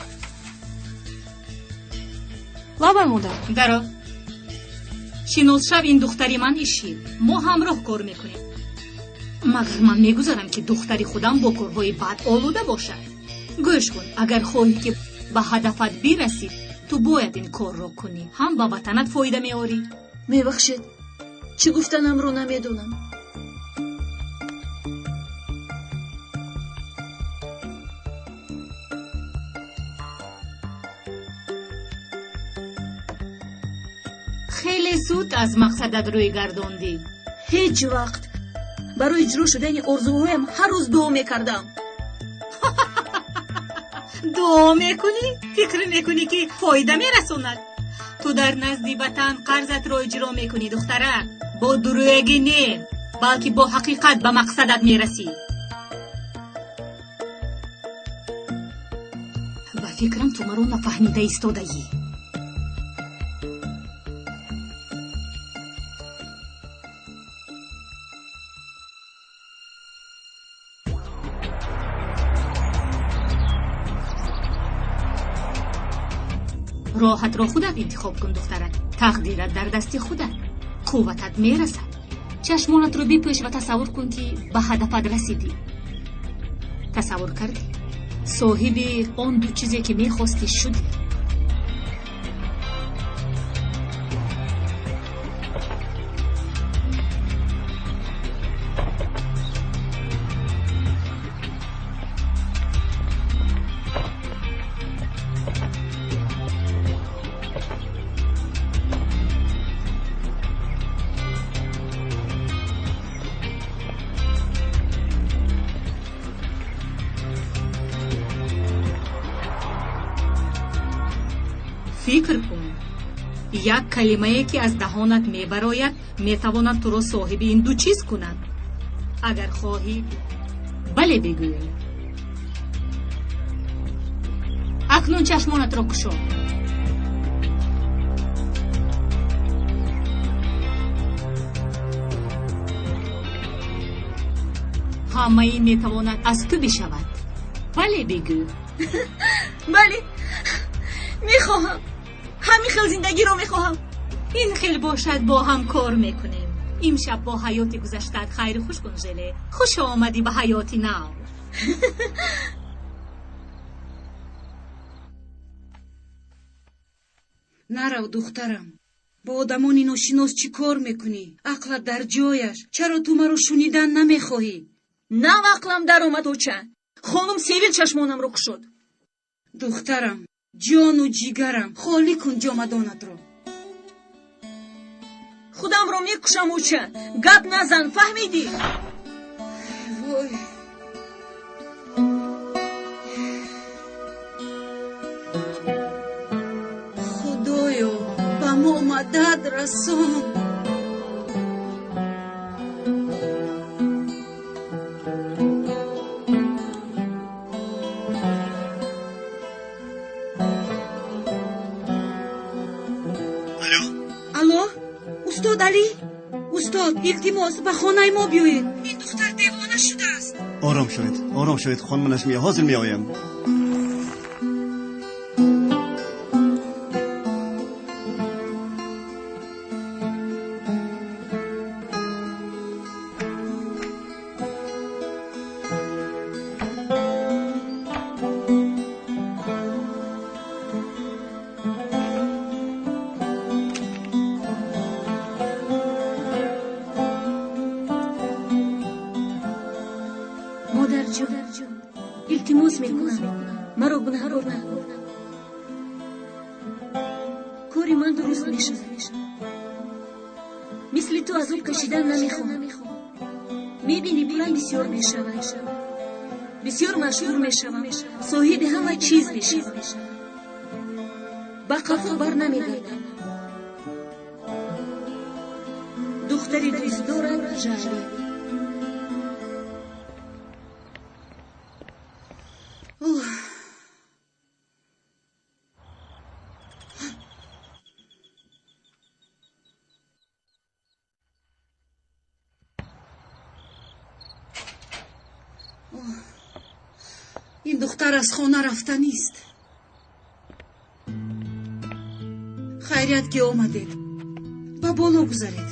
Лабай, модар. Даро. Шинос шав, ин духтари ман Ишил. Мо ҳамроҳ кор мекунем. Магар ман мегузарам, ки духтари худам бо корҳои бад олуда бошад? Гӯш кун, агар хоҳӣ, ки ба ҳадафат бирасӣ, ту бояд ин корро кунӣ. Ҳам ба ватанат фоида меорӣ. Мебахшед, чӣ гуфтанамро намедонам. Хеле зуд аз мақсадат рӯй гардондӣ. Ҳеҷ вақт Барои иҷро шудани орзуҳоям ҳар рӯз дуо мекардам. Дуо мекунӣ? Фикр мекунӣ, ки фоида мерасонад? Ту дар назди ватан қарзатро иҷро мекунӣ, духтарак. Бо дурӯягӣ не, балки бо ҳақиқат ба мақсадат мерасӣ. Ба фикрам, ту маро нафаҳмида истодаӣ. Роҳатро худат интихоб кун, духтарак. Тақдират дар дасти худат, қувватат мерасад. Чашмонатро бипӯш ва тасаввур кун, ки ба ҳадафат расидӣ. Тасаввур кардӣ? Соҳиби он ду чизе, ки мехостӣ, шудӣ. Фикр кун, як калимае, ки аз даҳонат мебарояд, метавонад туро соҳиби ин ду чиз кунад. Агар хоҳӣ, бале бигӯй. Акнун чашмонатро кушо. Ҳамаи метавонад аз ту бишавад. Бале бигӯ. Бале, мехоҳам. Ҳамин хел зиндагиро мехоҳам. Ин хел бошад, бо ҳам кор мекунем. Имшаб бо ҳаёти гузаштаат хайру хуш кун, Желе. Хуш омадӣ ба ҳаёти нав. Нарав, духтарам. Бо одамони ношинос чӣ кор мекунӣ? Ақлат дар ҷояш. Чаро ту маро шунидан намехоҳӣ? Нав ақлам даромад, оча. Хонум Севил чашмонамро кушод. Духтарам, ҷону ҷигарам, холӣ кун ҷомадонатро. Худамро мекушам, оча. Гап назан, фаҳмидӣ? Вой, худоё, ба мо мадад расон. Алло, устод Алӣ? Устод, илтимос, ба хонаи мо биёед. Ин духтар девона шудааст. Ором шавед, ором шавед, хонум Нашмия, ҳозир меоям. Модарҷон, илтимос мекунам, маро гунаҳкор накун. Кори ман дуруст мешавад. Мисли ту азоб кашидан намехоҳам. Мебинӣ, пулам бисёр мешавад, бисёр машҳур мешавам, соҳиби ҳама чиз мешавам. Ба қафо бар намегардам. Духтари дӯстдорат Жале. Ин духтар аз хона рафтанист. Хайрият, ки омадед. Ба боло гузаред.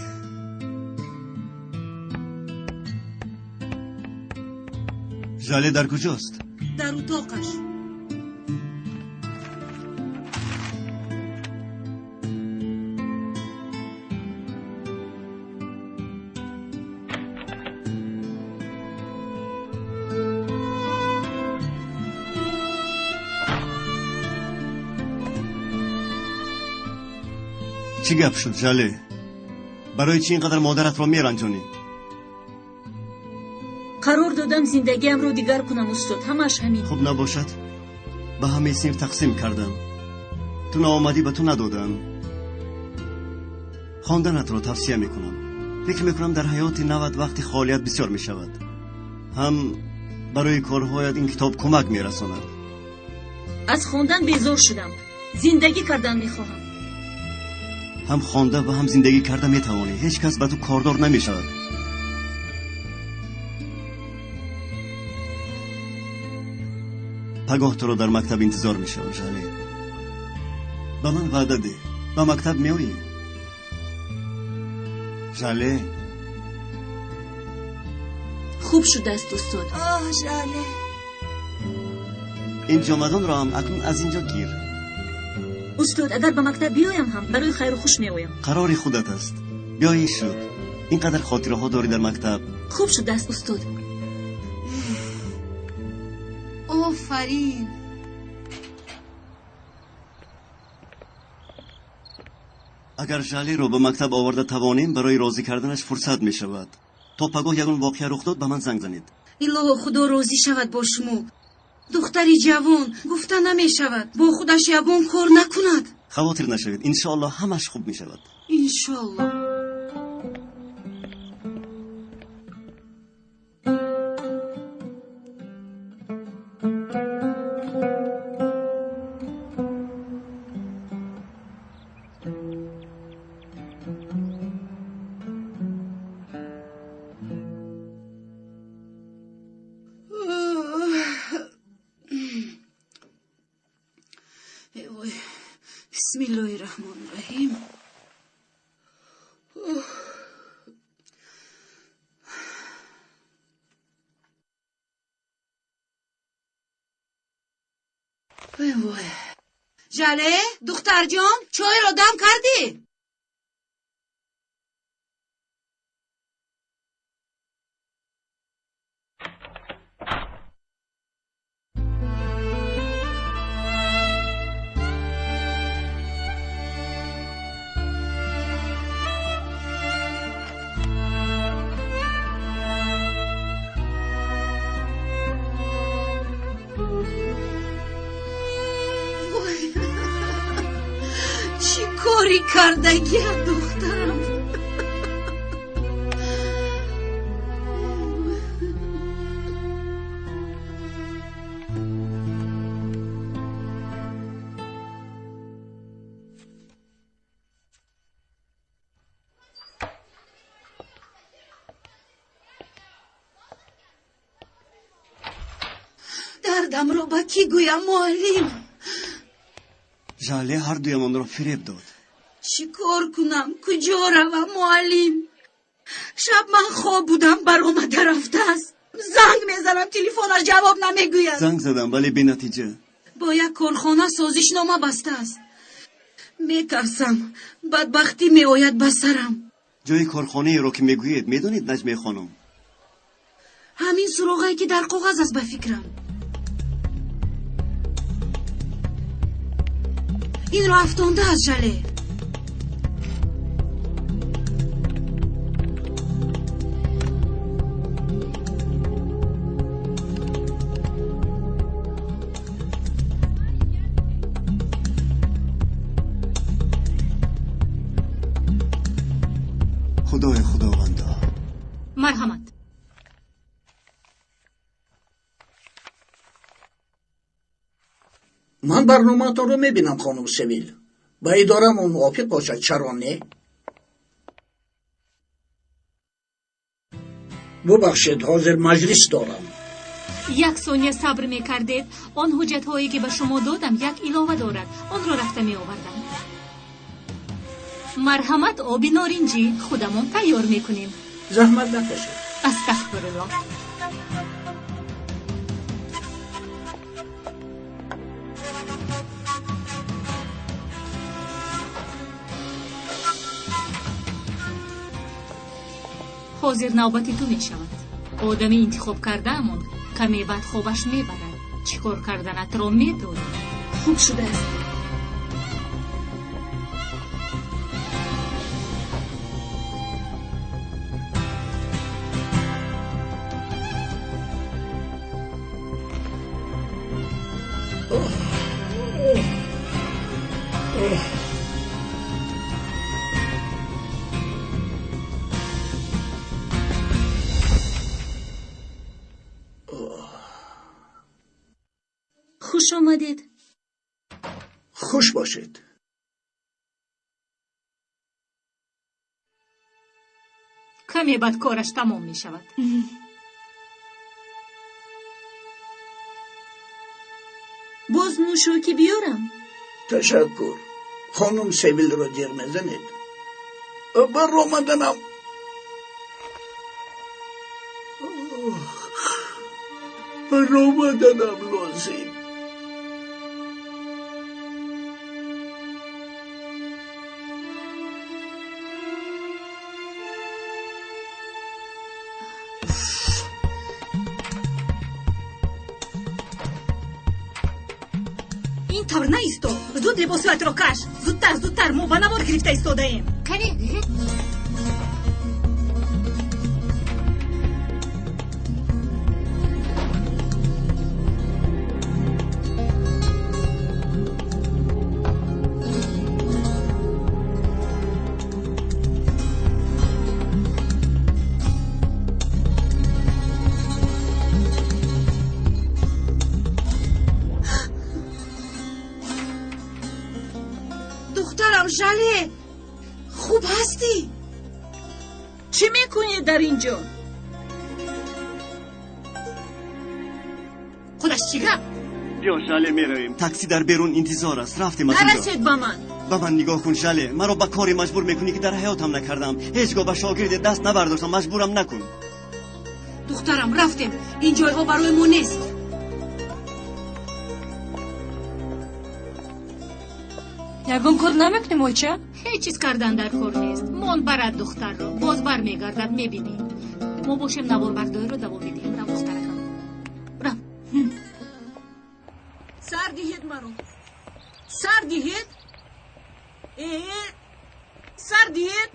Жале дар куҷост? Дар утоқаш. Чӣ гап шуд, Жале? Барои чӣ ин қадар модаратро меранҷонӣ? Қарор додам зиндагиамро дигар кунам, устод. Ҳамааш ҳамин. Хуб набошад, ба ҳамаи синф тақсим кардам. Ту наомадӣ, ба ту надодам. Хонданатро тавсия мекунам. Фикр мекунам дар ҳаёти нават вақти холият бисёр мешавад. Ҳам барои корҳоят ин китоб кӯмак мерасонад. Аз хондан безор шудам. Зиндагӣ кардан мехоҳам. Ҳам хонда ва ҳам зиндагӣ карда метавонӣ. Ҳеҷ кас ба ту кордор намешавад. Пагоҳ туро дар мактаб интизор мешавам, Жале. Ба ман ваъда деҳ, ба мактаб меоӣ? Жале. Хуб шудааст, устод. Оҳ, Жале. Ин ҷомадонро ҳам акнун аз инҷо гир. Устод, агар ба мактаб биёям ҳам барои хайру хуш меоям. Қарори худат аст. Биёӣ шуд. Ин қадар хотираҳо дорӣ дар мактаб. Хуб шудааст, устод. Офарин. Агар Жалеро ба мактаб оварда тавонем, барои розӣ карданаш фурсат мешавад. То пагоҳ ягон воқеа рух дод, ба ман занг занед. Илоҳо, Худо розӣ шавад бо шумо. Духтари ҷавон гуфта намешавад, бо худаш ягон кор накунад. Хавотир нашавед, иншоаллоҳ ҳамаш хуб мешавад. Иншоаллоҳ. Бисмиллоҳи-раҳмони-раҳим. Вой. Жале, духтарҷон, чойро дам кардӣ? Чӣ кори кардагия, духтарам? Дардамро ба кӣ гӯям, муаллим? Жале ҳардуямонро фиреб дод. Чӣ кор кунам? Куҷо равам, муаллим? Шаб ман хоб будам, баромада рафтааст. Занг мезанам, телефонаш ҷавоб намегӯяд. Занг задам, вале бенатиҷа. Бо як корхона созишнома бастааст. Метарсам, бадбахтӣ меояд ба сарам. Ҷои корхонаеро ки мегӯед, медонед, Наҷмия хонум? Ҳамин суроғае ки дар коғаз аст, ба фикрам. Инро афтондааст, Жале. Худои худовандо. Марҳамат. Ман барномаатонро мебинам, хонум Севил. Ба идораамон мувофиқ бошад, чаро не? Бубахшед, ҳозир маҷлис дорам. Як сония сабр мекардед. Он ҳуҷҷатҳое ки ба шумо додам як илова дорад. Онро рафта меовардам. Марҳамат, оби норинҷӣ худамон тайёр мекунем. Заҳмат накашед. Астағфируллоҳ. Ҳозир навбати ту мешавад. Одами интихоб кардаамон каме баъд хобаш мебарад. Чӣ кор карданатро медонӣ. Хуб шудааст. Хуш омадед. Хуш бошед. Каме баъд кораш тамом мешавад. Боз нӯшокӣ биёрам? Ташаккур. Хонум Севилро ҷеғ мезанед. Баромаданам. Баромаданам лозим. Ин тавр наисто. Зуд либосҳоятро каш. Зудтар, зудтар, мо ба навор гирифта истодаем. Кани? Духтарам Жале, хуб ҳастӣ? Чӣ мекунед дар ин ҷо? Худаш чӣ гап? Биё, Жале, меравем. Такси дар берун интизор аст. Рафтем аз инҷо. Нарасед ба ман. Ба ман нигоҳ кун, Жале. Маро ба коре маҷбур мекунӣ, ки дар ҳаётам накардам. Ҳеҷ гоҳ ба шогирде даст набардоштам. Маҷбурам накун. Духтарам, рафтем. Ин ҷойҳо барои мо нест. Ягон кор намекунем, ойча? Ҳеҷ чиз кардан дар кор нест. Мон барад духтарро, боз бармегардад, мебинӣ. Мо бошем наворбардориро давом медиҳем. Рав, духтаракам, рав. Сар диҳед маро. Сар диҳед. Э, сар диҳед.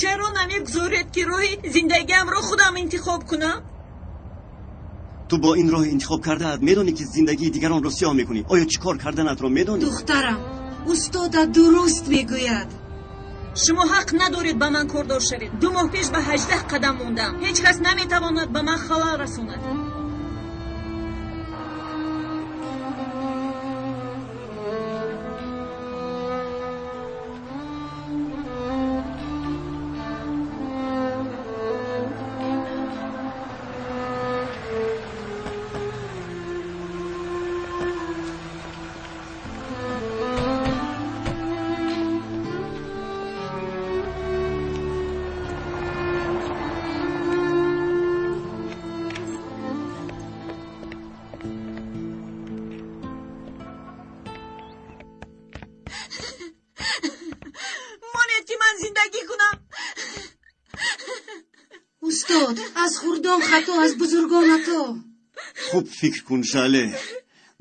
Чаро намегузоред, ки роҳи зиндагиамро худам интихоб кунам? Ту бо ин роҳи интихоб кардаат медонӣ, ки зиндагии дигаронро сиёҳ мекунӣ. Оё чӣ кор карданатро медонӣ? Духтарам, устода дуруст мегӯяд. Шумо ҳақ надоред ба ман кордор шавед. 2 моҳ пеш ба 18 қадам мондам. Ҳеҷ кас наметавонад ба ман халал расонад. Устод, аз хурдон хато, аз бузургон ато. Хуб фикр кун, Жале.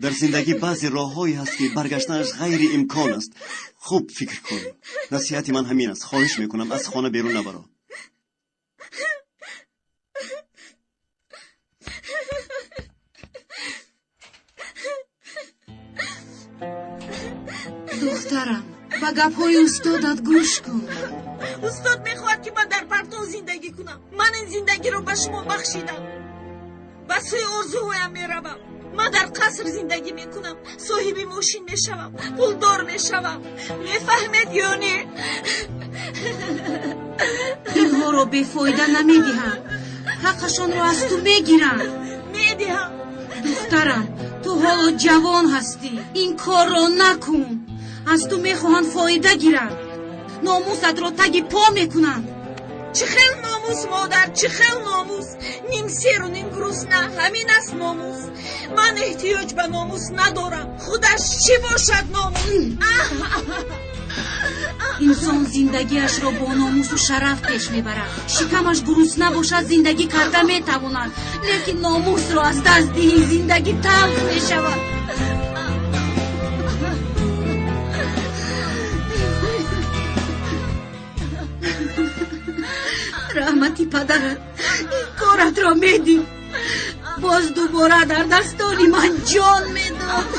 Дар зиндагӣ баъзе роҳҳое ҳаст, ки баргаштанаш ғайриимкон аст. Хуб фикр кун. Насиҳати ман ҳамин аст. Хоҳиш мекунам, аз хона берун набаро. Духтарам, ба гапҳои устодат гӯш кун. Устод мехоҳад, ки ман дар партов зиндагӣ кунам. Ман ин зиндагиро ба шумо бахшидам. Ба сӯи орзуҳоям меравам. Ман дар қаср зиндагӣ мекунам. Соҳиби мошин мешавам, пулдор мешавам. Мефаҳмед ё не? Инҳоро бефоида намедиҳанд. Ҳаққашонро аз ту мегиранд. Медиҳам. Духтарам, ту ҳоло ҷавон ҳастӣ. Ин корро накун. Аз ту мехоҳанд фоида гиранд. Номусатро таги по мекунанд. Чӣ хел номус, модар, чӣ хел номус? Ним серу ним гурусна, ҳамин аст номус. Ман эҳтиёҷ ба номус надорам. Худаш чӣ бошад номус? Инсон зиндагиашро бо номусу шараф пеш мебарад. Шикамаш гурусна бошад, зиндагӣ карда метавонад. Лекин номусро аз даст диҳӣ, зиндагӣ талх мешавад. Раҳмати падарат, ин коратро медид. Боз дубора дар дастони ман ҷон медод.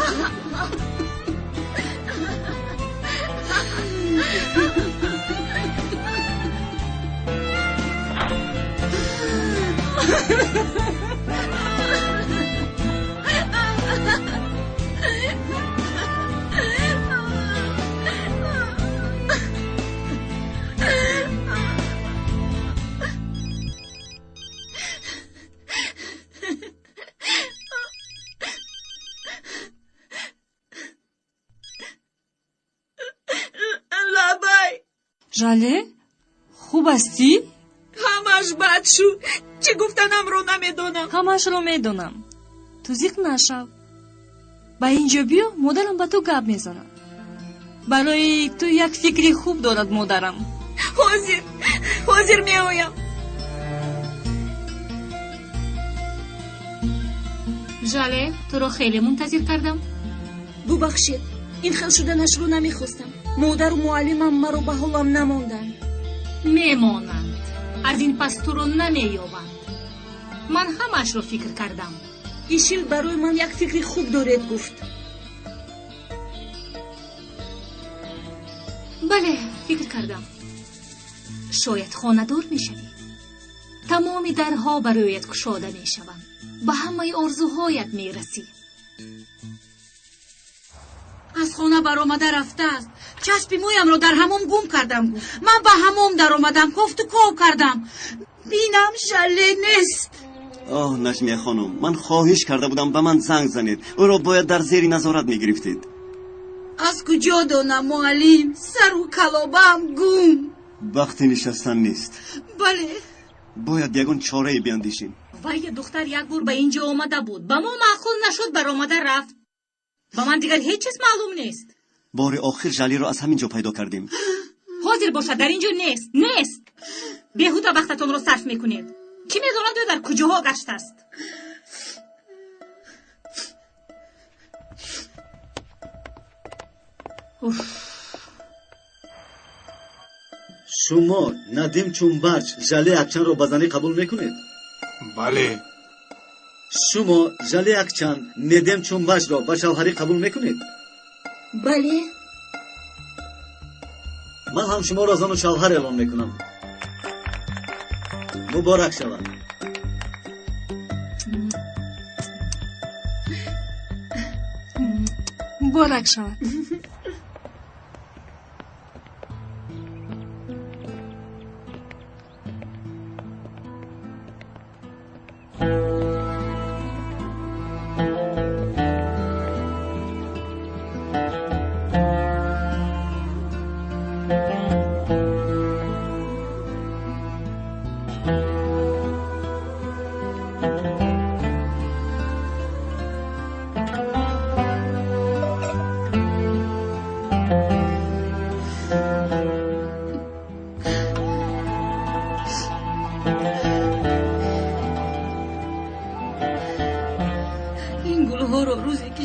Жале, хуб ҳастӣ? Ҳамаш бад шуд. Чӣ гуфтанамро намедонам. Ҳамашро медонам. Ту зиқ нашав. Ба ин ҷо биё, модарам ба ту гап мезанад. Барои ту як фикри хуб дорад модарам. Ҳозир, ҳозир меоям. Жале, туро хеле мунтазир кардам. Бубахшед, ин хел шуданашро намехостам. Модару муаллимам маро ба ҳолам намонданд. Мемонанд. Аз ин пас туро намеёбанд. Ман ҳамаашро фикр кардам. Ишил барои ман як фикри хуб доред гуфт. Бале, фикр кардам. Шояд хонадор мешавӣ. Тамоми дарҳо бароят кушода мешаванд. Ба ҳамаи орзуҳоят мерасӣ. Аз хона баромада рафтааст. Часпи мӯямро дар ҳамом гум кардам. Ман ба ҳамом даромадам, кофту ков кардам. Бинам Жале нест. Оҳ, Наҷмия хонум, ман хоҳиш карда будам ба ман занг занед. Ӯро бояд дар зери назорат мегирифтед. Аз куҷо донам, муаллим? Сару калобаам гум. Вақти нишастан нест. Бале. Бояд ягон чорае биандешем. Вай духтар як бор ба ин ҷо омада буд. Ба мо маъқул нашуд, баромада рафт. Ба ман дигар ҳеҷ чиз маълум нест. Бори охир Жалеро аз ҳамин ҷо пайдо кардем. Ҳозир бошад, дар ин ҷо нест. Нест. Беҳуда вақтатонро сарф мекунед. Кӣ медонад ӯ дар куҷоҳо гаштааст? Уф. Шумо Надим Чунбарч Жале Акчанро ба занӣ қабул мекунед? Бале. Шумо Жале Акчан Недем Чунбарчро ба шавҳарӣ қабул мекунед? Бале. Ман ҳам шуморо зану шавҳар эълон мекунам. Муборак шавад. Муборак шавад.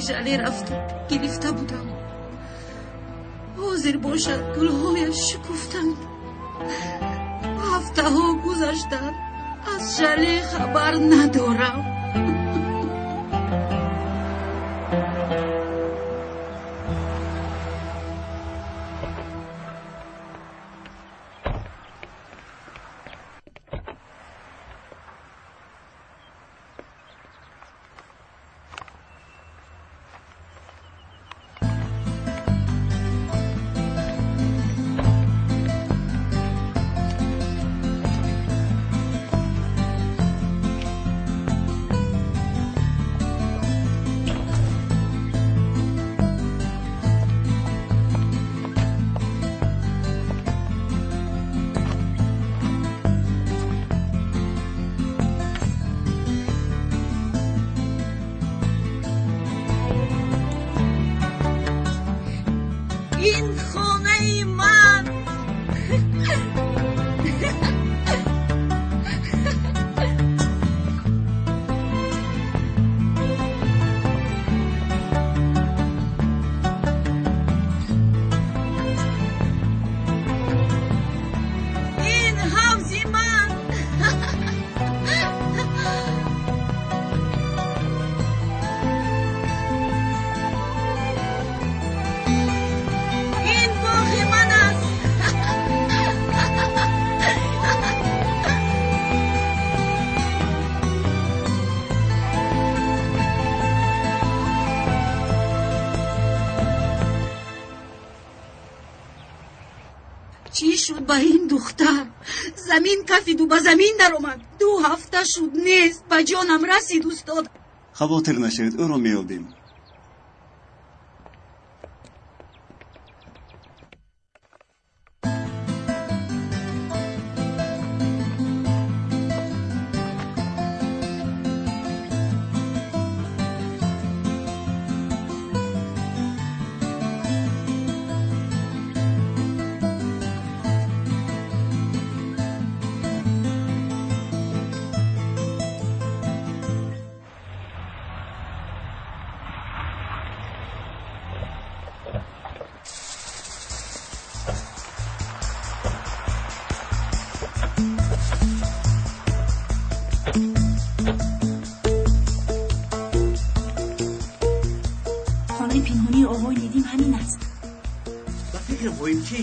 Жале рафта гирифта будам. Ҳозир бошад гулҳояш шукуфтанд. Ҳафтаҳо гузаштанд, аз Жале хабар надорам. Ин хонаи ман. Ин ҳавзи ман. Чӣ шуд ба ин духтар? Замин кафиду ба замин даромад. 2 ҳафта шуд нест, ба ҷонам расид устод. Хавотир нашавед, ӯро меёбем.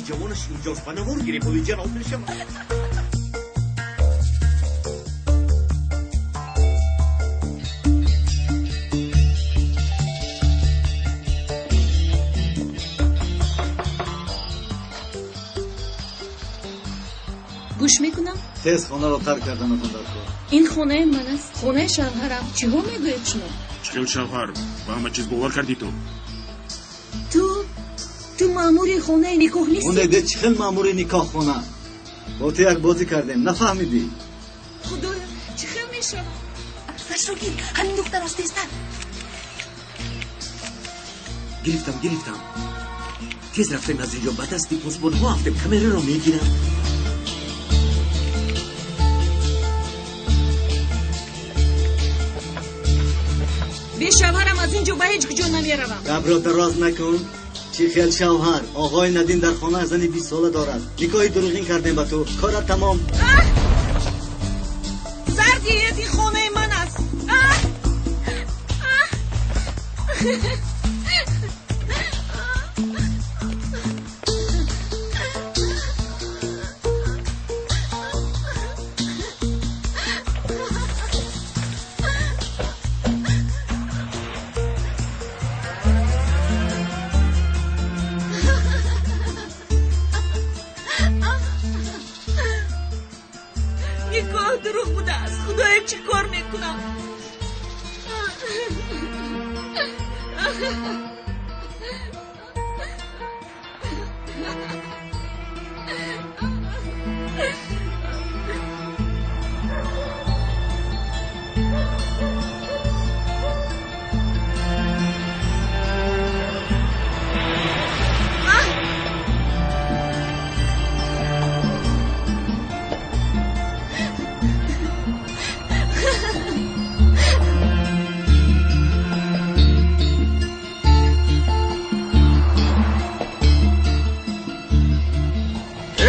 Ҷавонаш инҷост, ба навор гирифт, ҷаноб мешавад. Гӯш мекунам. Тез хонаро тарк карданатон дар кор. Ин хонаи ман аст, хонаи шавҳарам. Чиҳо мегӯед шумо? Чӣ хел шавҳар? Ба ҳама чиз бовар кардӣ ту? Ту маъмури хонаи никоҳ нестӣ? Онеде чӣ хел маъмури никоҳхона? Бо ту як бозӣ кардем, нафаҳмидӣ? Худоё, чӣ хел мешавад? Аксашро гир, ҳамин духтар аст, тезтар. Гирифтам, гирифтам. Тез рафтем аз инҷо, ба дасти посбонҳо афтем, камераро мегирам. Бе шавҳарам аз ин ҷо ба ҳеҷ куҷо намеравам. Гапро дароз накун. Чӣ хел шавҳар? Оғои Надин дар хона зани 20 сола дорад. Никоҳи дурӯғин кардем ба ту. Корат тамом. Зар диҳед, ин хонаи ман аст. Никоҳ дурӯғ будааст. Худоё, чӣ кор мекунам?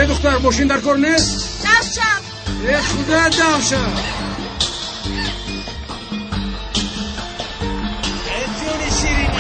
Духтар, мошин дар кор нест? Давшам! Э, худо, давшам! Ҷони ширин!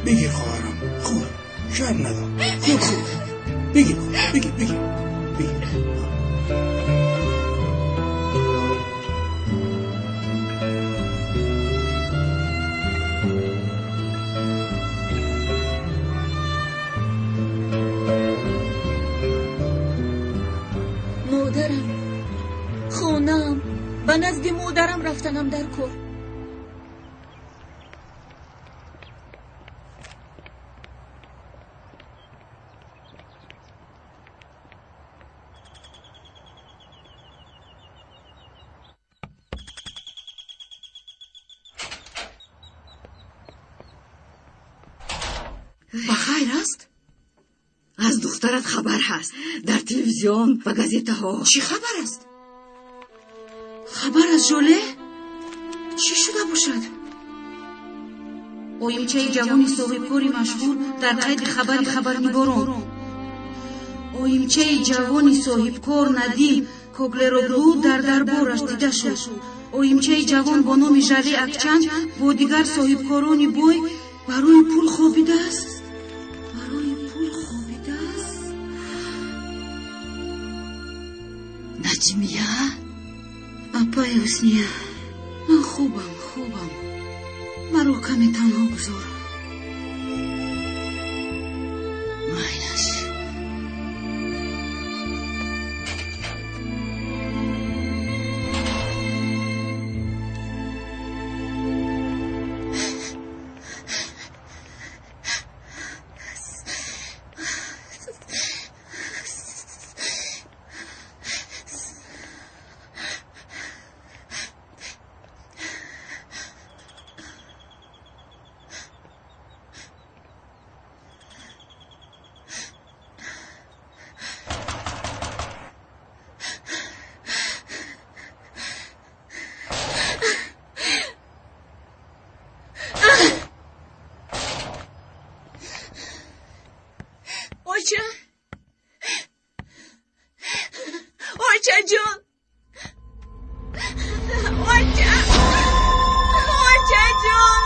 بگیر خواهرم، خور، شرم ندار، خور خور، بگیر بگیر بگیر بگیر. مادرم، خانه‌ام، به نزد مادرم رفتنم در کور. Ба хайр аст? Аз духтарат хабар ҳаст дар телевизион ва газетаҳо. Чӣ хабар аст? Хабар аз Жоле? Чӣ шуда бошад? Оимчаи ҷавони соҳибкори машҳур дар қайди хабари хабарнигорон. Оимчаи ҷавони соҳибкор Надим Коглероглу дар дарбораш дида шуд. Оимчаи ҷавон бо номи Жале Акчан бо дигар соҳибкорони бой барои пул хобидааст. Барои пул хобидааст. Наҷмия? Апаи Ҳусния, ман хубам, хубам. Маро каме танҳо гузор. Майлаш. Оча, очаҷон, оча, очаҷон,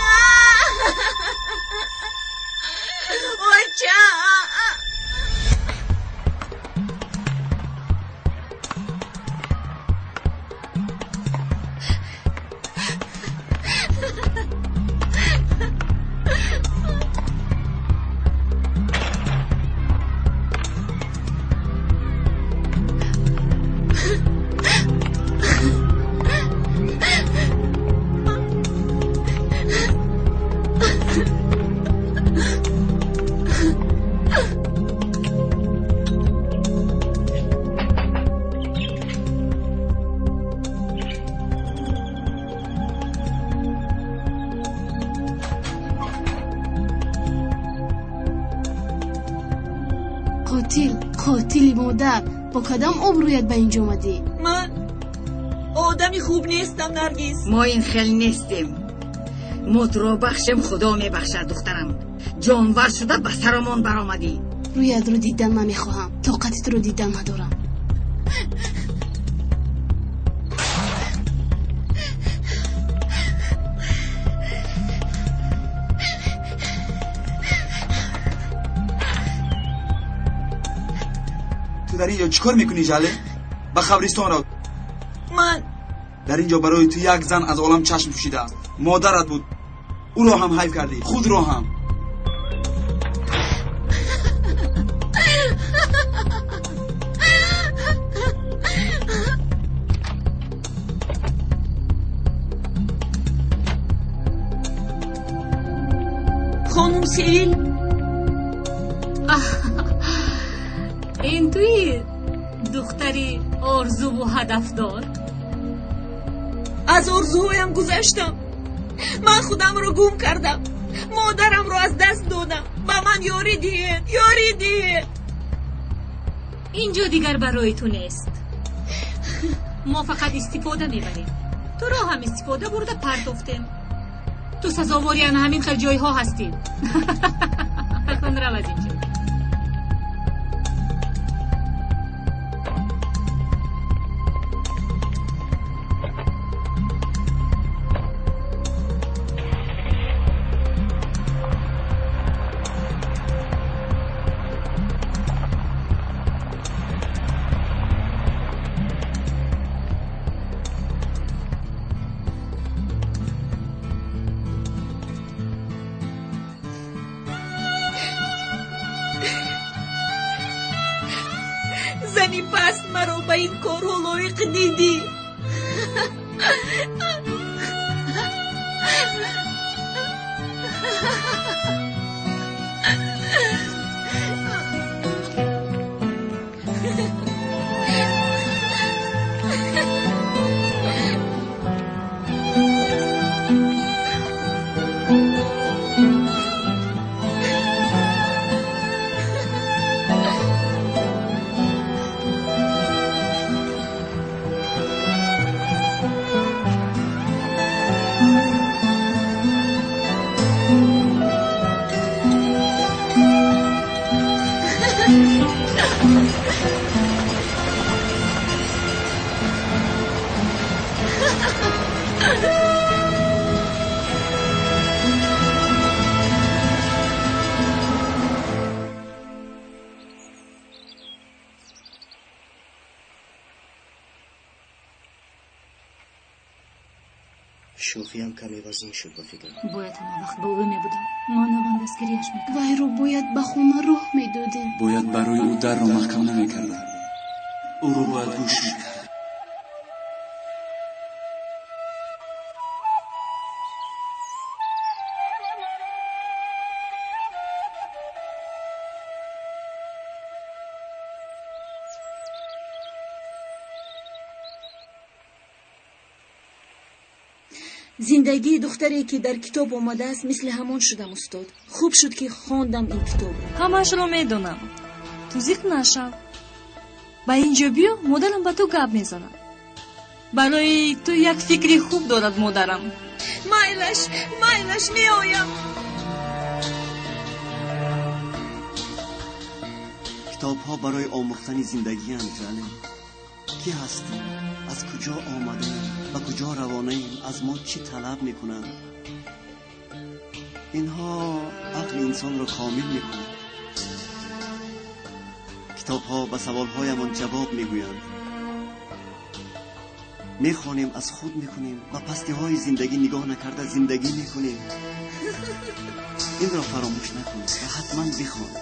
оча. Қотил, қотили модар, бо кадом обрӯят ба инҷо омадӣ? Ман одами хуб нестам, Наргиз. Мо ин хел нестем. Мо туро бахшем, Худо мебахшад, духтарам. Ҷонвар шуда ба саромон баромадӣ. Рӯятро дидан намехоҳам, тоқати туро дидан надорам. Ту дар ин ҷо чӣ кор мекунӣ, Жале? Ба қабристон рав. Ман дар ин ҷо барои ту як зан аз олам чашм пӯшидааст. Модарат буд, ӯро ҳам ҳайф кардӣ, худро ҳам. Хонум Севил, ин туи духтари орзуву ҳадафдор? Аз орзуҳоям гузаштам. Ман худамро гум кардам, модарамро аз даст додам. Ба ман ёрӣ диҳед, ёрӣ диҳед. Ин ҷо дигар барои ту нест. Мо фақат истифода мебарем. Туро ҳам истифода бурда партофтем. Ту сазовори ана ҳамин хел ҷойҳо ҳастӣ. Акнун рав аз инҷо. Зани паст маро ба ин корҳо лоиқ дидӣ. Шӯхиам каме вазин шуд ба фикрам. Бояд ҳама вақт бо ӯ мебудам. Ман аввал дастгириаш мекардам. Вайро бояд ба хона роҳ медодем. Бояд барои ӯ дарро маҳкам намекардам. Ӯро бояд гӯш мекардам. Зиндагии духтаре ки дар китоб омадааст, мисли ҳамон шудам, устод. Хуб шуд, ки хондам ин китобро. Ҳамаашро медонам. Ту зиқ нашав. Ба инҷо биё, модарам ба ту гап мезанад. Барои ту як фикри хуб дорад модарам. Майлаш, майлаш, меоям. Китобҳо барои омӯхтани зиндагианд, Жале. Кӣ ҳастем? Аз куҷо омадаем? Ба куҷо равонаем? Аз мо чӣ талаб мекунанд? Инҳо ақли инсонро комил мекунанд. Китобҳо ба саволҳоямон ҷавоб мегӯянд. Мехонем, аз худ мекунем, ба пастиҳои зиндагӣ нигоҳ накарда зиндагӣ мекунем. Инро фаромӯш накун ва ҳатман бихон.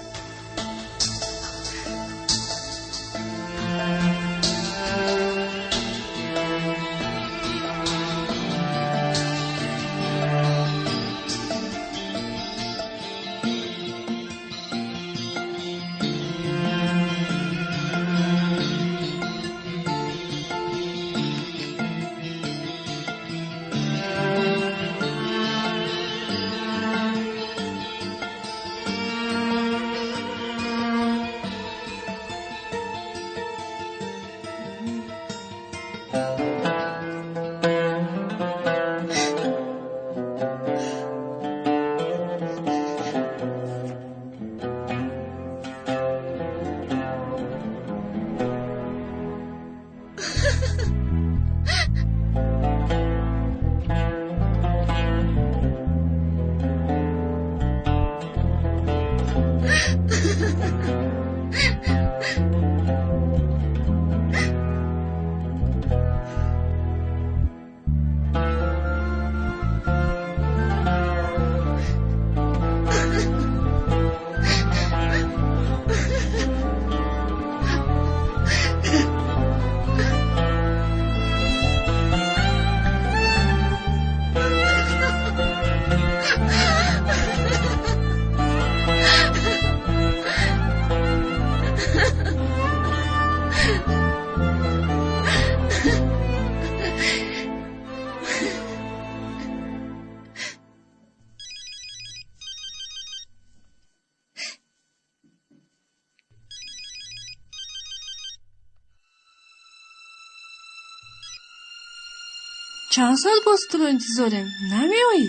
Чанд соат боз туро интизорем? Намеоӣ?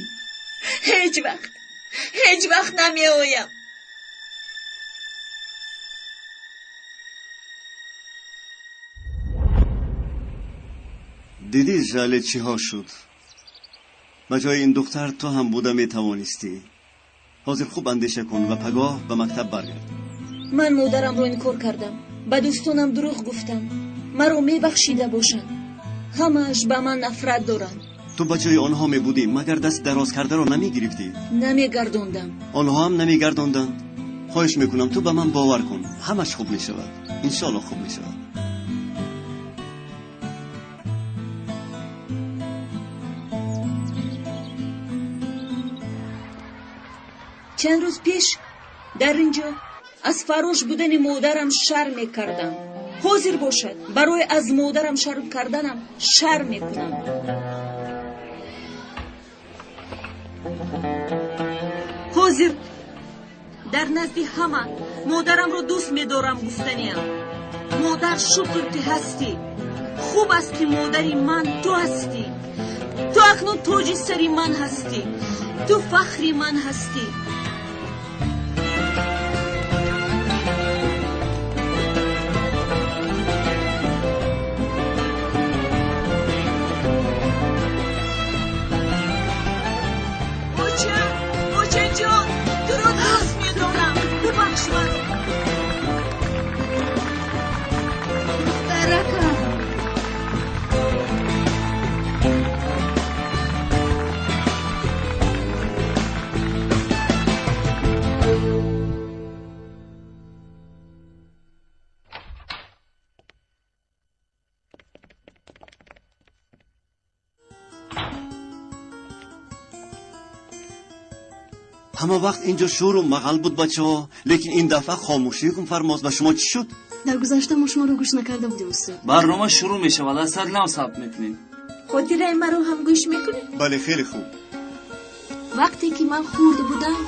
Ҳеҷ вақт, ҳеҷ вақт намеоям. Дидӣ, Жале, чиҳо шуд? Ба ҷои ин духтар ту ҳам буда метавонистӣ. Ҳозир хуб андеша кун ва пагоҳ ба мактаб баргард. Ман модарамро инкор кардам, ба дӯстонам дурӯғ гуфтам. Маро мебахшида бошанд. Ҳамааш ба ман нафрат доранд. Ту ба ҷои онҳо мебудӣ, магар даст дароз кардаро намегирифтӣ? Намегардондам. Онҳо ҳам намегардонданд. Хоҳиш мекунам, ту ба ман бовар кун. Ҳамаш хуб мешавад. Иншоалло хуб мешавад. Чанд рӯз пеш дар ин ҷо аз фарош будани модарам шарм мекардам. Ҳозир бошад, барои аз модарам шарм карданам шарм мекунам. Ҳозир дар назди ҳама модарамро дӯст медорам гуфтаниям. Модар, шукр ки ҳастӣ. Хуб аст ки модари ман ту ҳастӣ. Ту акнун тоҷи сари ман ҳастӣ. Ту фахри ман ҳастӣ. Очаҷон, туро дӯст медорам. Бубахш маро. Духтаракам. Ҳама вақт инҷо шӯру мағал буд, бачаҳо, лекин ин дафъа хомӯшӣ ҳукмфармост. Ба шумо чӣ шуд? Дар гузашта мо шуморо гӯш накарда будем, устод. Барнома шурӯъ мешавад, аз сар нав сабт мекунем. Хотираи маро ҳам гӯш мекунед? Бале, хеле хуб. Вақте ки ман хурд будам,